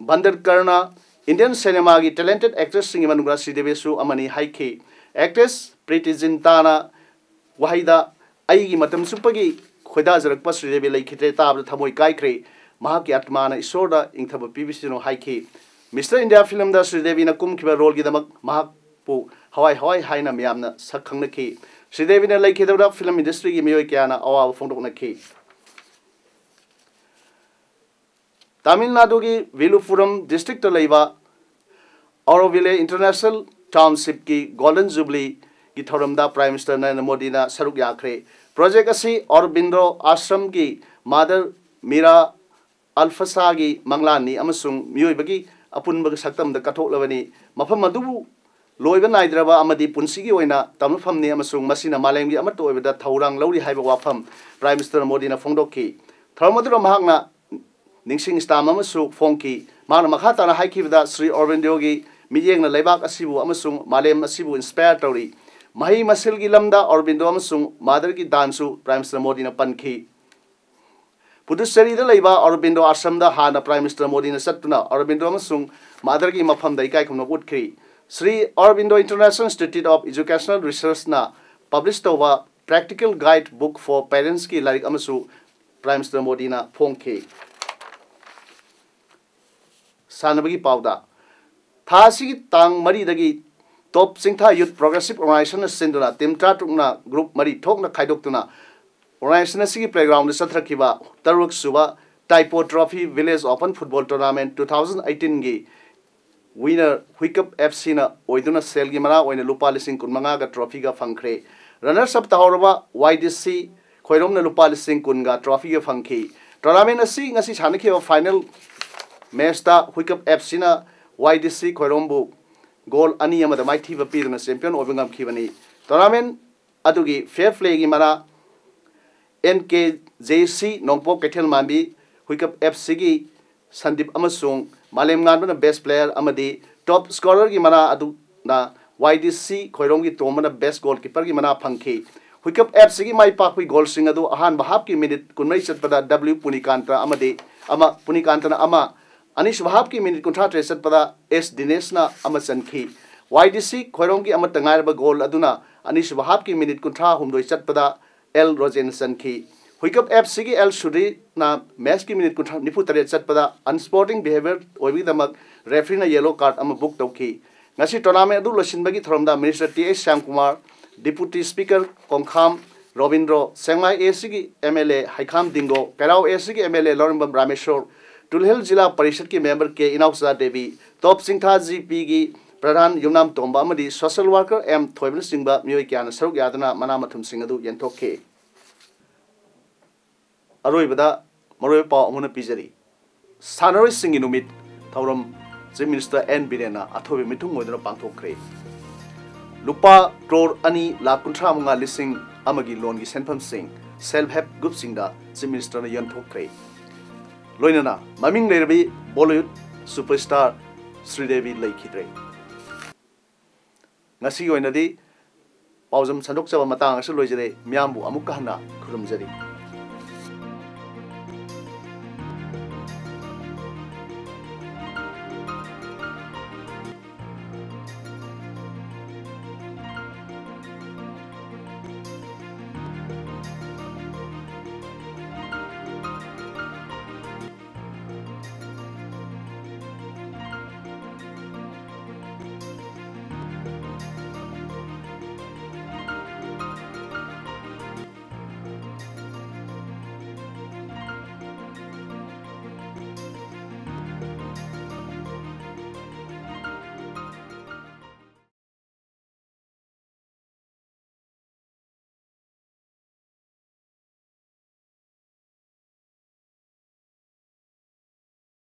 ꯚꯟꯗꯔꯀꯔꯅ Indian cinemaꯒꯤ talented actressꯁꯤꯡꯒꯤ ꯃꯅꯨꯡꯗ ꯁ꯭ꯔꯤꯗꯦꯕꯤꯁꯨ ꯑꯃꯅꯤ ꯍꯥꯏꯈꯤ꯫ Actress ꯄ꯭ꯔꯤꯇꯤ ꯖꯤꯟꯇꯥꯅ ꯋꯥꯍꯩꯗ "ꯑꯩꯒꯤ ꯃꯇꯝ ꯆꯨꯞꯄꯒꯤ ꯈꯣꯏꯗꯥꯖꯔꯛꯄ ꯁ꯭ꯔꯤꯗꯦꯕꯤ ꯂꯩꯈꯤꯗ꯭ꯔꯦ ꯇꯥꯕꯗ ꯊꯃꯣꯏ ꯀꯥꯏꯈ꯭ꯔꯦ꯫ ꯃꯍꯥꯛꯀꯤ ꯑꯥꯇꯃꯥꯅ ꯏꯁꯣꯔꯗ ꯏꯪꯊꯕ ꯄꯤꯕꯤꯁꯅꯨ" ꯍꯥꯏꯈꯤ꯫ Mister India filmꯗ ꯁ꯭ꯔꯤꯗꯦꯕꯤꯅ ꯀꯨꯝꯈꯤꯕ roleꯒꯤꯗꯃꯛ ꯃꯍꯥꯛꯄꯨ ꯍꯋꯥꯏ ꯍꯋꯥꯏ ꯍꯥꯏꯅ ꯃꯤꯌꯥꯝꯅ ꯁꯛ ꯈꯪꯅꯈꯤ꯫ ꯁ꯭ꯔꯤꯗꯦꯕꯤꯅ ꯂꯩꯈꯤꯗꯕꯗ film industryꯒꯤ ꯃꯤꯑꯣꯏ ꯀꯌꯥꯅ ꯑꯋꯥꯕ ꯐꯣꯡꯗꯣꯛꯅꯈꯤ꯫ ꯇꯥꯃꯤꯜ ꯅꯥꯗꯨꯒꯤ ꯚꯤꯂꯨꯄꯨꯔꯝ districtꯇ ꯂꯩꯕ ꯑꯣꯔꯣꯚꯤꯂꯦ International Townshipꯀꯤ Golden Jubileeꯒꯤ ꯊꯧꯔꯝꯗ Prime Minister ꯅꯔꯦꯟꯗ꯭ꯔ ꯃꯣꯗꯤꯅ ꯁꯔꯨꯛ ꯌꯥꯈ꯭ꯔꯦ꯫ Project ꯑꯁꯤ ꯑꯣꯔꯣꯕꯤꯟꯗꯣ ꯑꯥꯁ꯭ꯔꯝꯒꯤ Mother Mira Alphonsaꯒꯤ ꯃꯪꯂꯥꯟꯅꯤ ꯑꯃꯁꯨꯡ ꯃꯤꯑꯣꯏꯕꯒꯤ ꯑꯄꯨꯟꯕ ꯁꯛꯇꯝꯗ ꯀꯠꯊꯣꯛꯂꯕꯅꯤ꯫ ꯃꯐꯝ ꯑꯗꯨꯕꯨ ꯂꯣꯏꯕ ꯅꯥꯏꯗ꯭ꯔꯕ ꯑꯃꯗꯤ ꯄꯨꯟꯁꯤꯒꯤ ꯑꯣꯏꯅ ꯇꯝꯅꯐꯝꯅꯤ ꯑꯃꯁꯨꯡ ꯃꯁꯤꯅ ꯃꯥꯂꯦꯝꯒꯤ ꯑꯃꯠꯇ ꯑꯣꯏꯕꯗ ꯊꯧꯗꯥꯡ ꯂꯧꯔꯤ ꯍꯥꯏꯕ ꯋꯥꯐꯝ Prime Minister ꯃꯣꯗꯤꯅ ꯐꯣꯡꯗꯣꯛꯈꯤ꯫ ꯊꯧꯔꯝ ꯑꯗꯨꯗ ꯃꯍꯥꯛꯅ ꯅꯤꯡꯁꯤꯡ stamp ꯑꯃꯁꯨ ꯐꯣꯡꯈꯤ꯫ ꯃꯍꯥꯛꯅ ꯃꯈꯥ ꯇꯥꯅ ꯍꯥꯏꯈꯤꯕꯗ, ꯁ꯭ꯔꯤ ꯑꯣꯔꯣꯕꯤꯟꯗꯣꯒꯤ ꯃꯤꯠꯌꯦꯡꯅ ꯂꯩꯕꯥꯛ ꯑꯁꯤꯕꯨ ꯑꯃꯁꯨꯡ ꯃꯥꯂꯦꯝ ꯑꯁꯤꯕꯨ inspire ꯇꯧꯔꯤ꯫ ꯃꯍꯩ ꯃꯁꯤꯡꯒꯤ ꯂꯝꯗ ꯑꯣꯔꯣꯕꯤꯟꯗꯣ ꯑꯃꯁꯨꯡ Motherꯒꯤ ꯗꯥꯟꯁꯨ Prime Minister ꯃꯣꯗꯤꯅ ꯄꯟꯈꯤ꯫ ꯄꯨꯗꯨꯆꯦꯔꯤꯗ ꯂꯩꯕ ꯑꯣꯔꯣꯕꯤꯟꯗꯣ ꯑꯥꯁ꯭ꯔꯝꯗ ꯍꯥꯟꯅ Prime Minister ꯃꯣꯗꯤꯅ ꯆꯠꯇꯨꯅ ꯑꯣꯔꯣꯕꯤꯟꯗꯣ ꯑꯃꯁꯨꯡ Motherꯒꯤ ꯃꯐꯝꯗ ꯏꯀꯥꯏ ꯈꯨꯝꯅꯕ ꯎꯠꯈ꯭ꯔꯤ꯫ Shri Aurobindo International Institute of Educational Researchꯅ publish ꯇꯧꯕ Practical Guide Book for Parentsꯀꯤ ꯂꯥꯏꯔꯤꯛ ꯑꯃꯁꯨ Prime Minister ꯃꯣꯗꯤꯅ ꯐꯣꯡꯈꯤ꯫ ꯁꯥꯟꯅꯕꯒꯤ ꯄꯥꯎꯗ, ꯊꯥ ꯑꯁꯤꯒꯤ ꯇꯥꯡ ꯃꯔꯤꯗꯒꯤ ꯇꯣꯞ ꯆꯤꯡꯊꯥ Youth Progressive Organizationꯅ ꯁꯤꯟꯗꯨꯅ team ꯇꯔꯥꯇꯔꯨꯛꯅ group ꯃꯔꯤ ꯊꯣꯛꯅ ꯈꯥꯏꯗꯣꯛꯇꯨꯅ organization ꯑꯁꯤꯒꯤ playgroundꯗ ꯆꯠꯊꯔꯛꯈꯤꯕ ꯇꯔꯨꯛꯁꯨꯕ Taipo trophy Village Open Football Tournament two thousand eighteenꯒꯤ winner ꯍꯨꯏꯀꯞ FCꯅ ꯑꯣꯏꯗꯨꯅ ꯁꯦꯜꯒꯤ ꯃꯅꯥ ꯑꯣꯏꯅ ꯂꯨꯄꯥ ꯂꯤꯁꯤꯡ ꯀꯨꯟꯃꯉꯥꯒ trophyꯒ ꯐꯪꯈ꯭ꯔꯦ꯫ Runners up ꯇꯥꯍꯧꯔꯕ YDC ꯈꯣꯏꯔꯣꯝꯅ ꯂꯨꯄꯥ ꯂꯤꯁꯤꯡ ꯀꯨꯟꯒ trophyꯒ ꯐꯪꯈꯤ꯫ Tournament ꯑꯁꯤ ꯉꯁꯤ ꯁꯥꯟꯅꯈꯤꯕ final matchꯇ ꯍꯨꯏꯀꯞ FCꯅ YDC ꯈꯣꯏꯔꯣꯝꯕꯨ ꯒꯣꯜ ꯑꯅꯤ ꯑꯃꯗ ꯃꯥꯏꯊꯤꯕ ꯄꯤꯗꯨꯅ ꯆꯦꯝꯄꯤꯌꯟ ꯑꯣꯏꯕ ꯉꯝꯈꯤꯕꯅꯤ꯫ ꯇꯣꯔꯅꯥꯃꯦꯟ ꯑꯗꯨꯒꯤ ꯐꯤꯌꯔ ꯄ꯭ꯂꯦꯒꯤ ꯃꯅꯥ ꯑꯦꯟ ꯀꯦ ꯖꯦ ꯁꯤ ꯅꯣꯡꯄꯣꯛ ꯀꯩꯊꯦꯜ ꯃꯥꯟꯕꯤ ꯍꯨꯏꯀꯞ ꯑꯦꯐ ꯁꯤꯒꯤ ꯁꯟꯗꯤꯞ ꯑꯃꯁꯨꯡ ꯃꯥꯂꯦꯝ ꯉꯥꯟꯕꯅ ꯕꯦꯁ ꯄ꯭ꯂꯦꯌꯔ ꯑꯃꯗꯤ ꯇꯣꯞ ꯁ꯭ꯀꯣꯔꯔꯒꯤ ꯃꯅꯥ ꯑꯗꯨꯅ ꯋꯥꯏ ꯗꯤ ꯁꯤ ꯈꯣꯏꯔꯣꯝꯒꯤ ꯇꯣꯝꯕꯅ ꯕꯦꯁ ꯒꯣꯜꯀꯤꯄꯔꯒꯤ ꯃꯅꯥ ꯐꯪꯈꯤ꯫ ꯍꯨꯏꯀꯞ ꯑꯦꯐ ꯁꯤꯒꯤ ꯃꯥꯏ ꯄꯥꯛꯄꯒꯤ ꯒꯣꯜꯁꯤꯡ ꯑꯗꯨ ꯑꯍꯥꯟꯕ ꯍꯥꯞꯀꯤ ꯃꯤꯅꯤꯠ ꯀꯨꯟꯃꯔꯤ ꯆꯠꯄꯗ ꯗꯕ꯭ꯂꯤꯌꯨ ꯄꯨꯅꯤꯀꯥꯟꯇ ꯑꯃꯗꯤ ꯑꯃ, ꯄꯨꯅꯤꯀꯥꯟꯇꯅ ꯑꯃ, ꯑꯅꯤꯁꯨꯕ ꯍꯥꯞꯀꯤ ꯃꯤꯅꯤꯠ ꯀꯨꯟꯊ꯭ꯔꯥ ꯇꯔꯦꯠ ꯆꯠꯄꯗ ꯑꯦꯁ ꯗꯤꯅꯦꯁꯅ ꯑꯃ ꯆꯟꯈꯤ꯫ ꯋꯥꯏ ꯗꯤ ꯁꯤ ꯈꯣꯏꯔꯣꯝꯒꯤ ꯑꯃꯠꯇ ꯉꯥꯏꯔꯕ ꯒꯣꯜ ꯑꯗꯨꯅ ꯑꯅꯤꯁꯨꯕ ꯍꯥꯞꯀꯤ ꯃꯤꯅꯤꯠ ꯀꯨꯟꯊ꯭ꯔꯥ ꯍꯨꯝꯗꯣꯏ ꯆꯠꯄꯗ ꯑꯦꯜ ꯔꯣꯖꯦꯟ ꯆꯟꯈꯤ꯫ ꯍꯨꯏꯀꯞ ꯑꯦꯐ ꯁꯤꯒꯤ ꯑꯦꯜ ꯁꯨꯗꯤꯔꯅ ꯃꯦꯆꯀꯤ ꯃꯤꯅꯤꯠ ꯀꯨꯟꯊ꯭ꯔꯥ, ꯅꯤꯐꯨ ꯇꯔꯦꯠ ꯆꯠꯄꯗ ꯑꯟꯁ꯭ꯄꯣꯔꯇꯤꯡ ꯕꯤꯍꯦꯕꯤꯌꯔ ꯑꯣꯏꯕꯒꯤꯗꯃꯛ ꯔꯦꯐ꯭ꯔꯤꯅ ꯌꯦꯂꯣ ꯀꯥꯔꯗ ꯑꯃ ꯕꯨꯛ ꯇꯧꯈꯤ꯫ ꯉꯁꯤ ꯇꯣꯔꯅꯥꯃꯦꯟ ꯑꯗꯨ ꯂꯣꯏꯁꯤꯟꯕꯒꯤ ꯊꯧꯔꯝꯗ minister T H Syamkumar, deputy speaker Kongkham Robindro, Sekmai A ꯁꯤꯒꯤ M L A Heikham Dingo, Keirao A ꯁꯤꯒꯤ M L A Lourembam Rameshor, Tulihal zilla ꯄꯔꯤꯁꯠꯀꯤ member K Inaocha Devi, top Chingtha Z ꯄꯤꯒꯤ ꯄ꯭ꯔꯙꯥꯟ ꯌꯨꯝꯅꯥꯝ ꯇꯣꯝꯕ ꯑꯃꯗꯤ ꯁꯣꯁꯦꯜ ꯋꯥꯔꯀꯔ ꯑꯦꯝ ꯊꯣꯏꯕꯅꯆꯤꯡꯕ ꯃꯤꯑꯣꯏ ꯀꯌꯥꯅ ꯁꯔꯨꯛ ꯌꯥꯗꯨꯅ ꯃꯅꯥ ꯃꯊꯨꯝꯁꯤꯡ ꯑꯗꯨ ꯌꯦꯟꯊꯣꯛꯈꯤ꯫ ꯑꯔꯣꯏꯕꯗ ꯃꯔꯨꯑꯣꯏꯕ ꯄꯥꯎ ꯑꯃꯅ ꯄꯤꯖꯔꯤ꯫ ꯁꯥꯟꯅꯔꯣꯏꯁꯤꯡꯒꯤ ꯅꯨꯃꯤꯠ ꯊꯧꯔꯝ ꯆꯤꯐ ꯃꯤꯅꯤꯁꯇꯔ ꯑꯦꯟ ꯕꯤꯔꯦꯟꯅ ꯑꯊꯣꯏꯕ ꯃꯤꯊꯨꯡ ꯑꯣꯏꯗꯨꯅ ꯄꯥꯡꯊꯣꯛꯈ꯭ꯔꯦ꯫ ꯂꯨꯄꯥ ꯀ꯭ꯔꯣꯔ ꯑꯅꯤ ꯂꯥꯈ ꯀꯨꯟꯊ꯭ꯔꯥ ꯃꯉꯥ ꯂꯤꯁꯤꯡ ꯑꯃꯒꯤ ꯂꯣꯟꯒꯤ ꯁꯦꯟꯐꯝꯁꯤꯡ ꯁꯦꯜꯐ ꯍꯦꯜꯞ ꯒ꯭ꯔꯨꯞꯁꯤꯡꯗ ꯆꯤꯐ ꯃꯤꯅꯤꯁꯇꯔꯅ ꯌꯦꯟꯊꯣꯛꯈ꯭ꯔꯦ꯫ ꯂꯣꯏꯅꯅ ꯃꯃꯤꯡ ꯂꯩꯔꯕꯤ ꯕꯣꯂꯤꯋꯨꯗ ꯁꯨꯄꯔꯁ꯭ꯇꯥꯔ ꯁ꯭ꯔꯤꯗꯦꯕꯤ ꯂꯩꯈꯤꯗ꯭ꯔꯦ꯫ ꯉꯁꯤꯒꯤ ꯑꯣꯏꯅꯗꯤ ꯄꯥꯎꯖꯝ ꯁꯟꯗꯣꯛꯆꯕ ꯃꯇꯥꯡ ꯑꯁꯤꯗ ꯂꯣꯏꯖꯔꯦ꯫ ꯃꯤꯌꯥꯝꯕꯨ ꯑꯃꯨꯛꯀ ꯍꯟꯅ ꯈꯨꯔꯨꯝꯖꯔꯤ꯫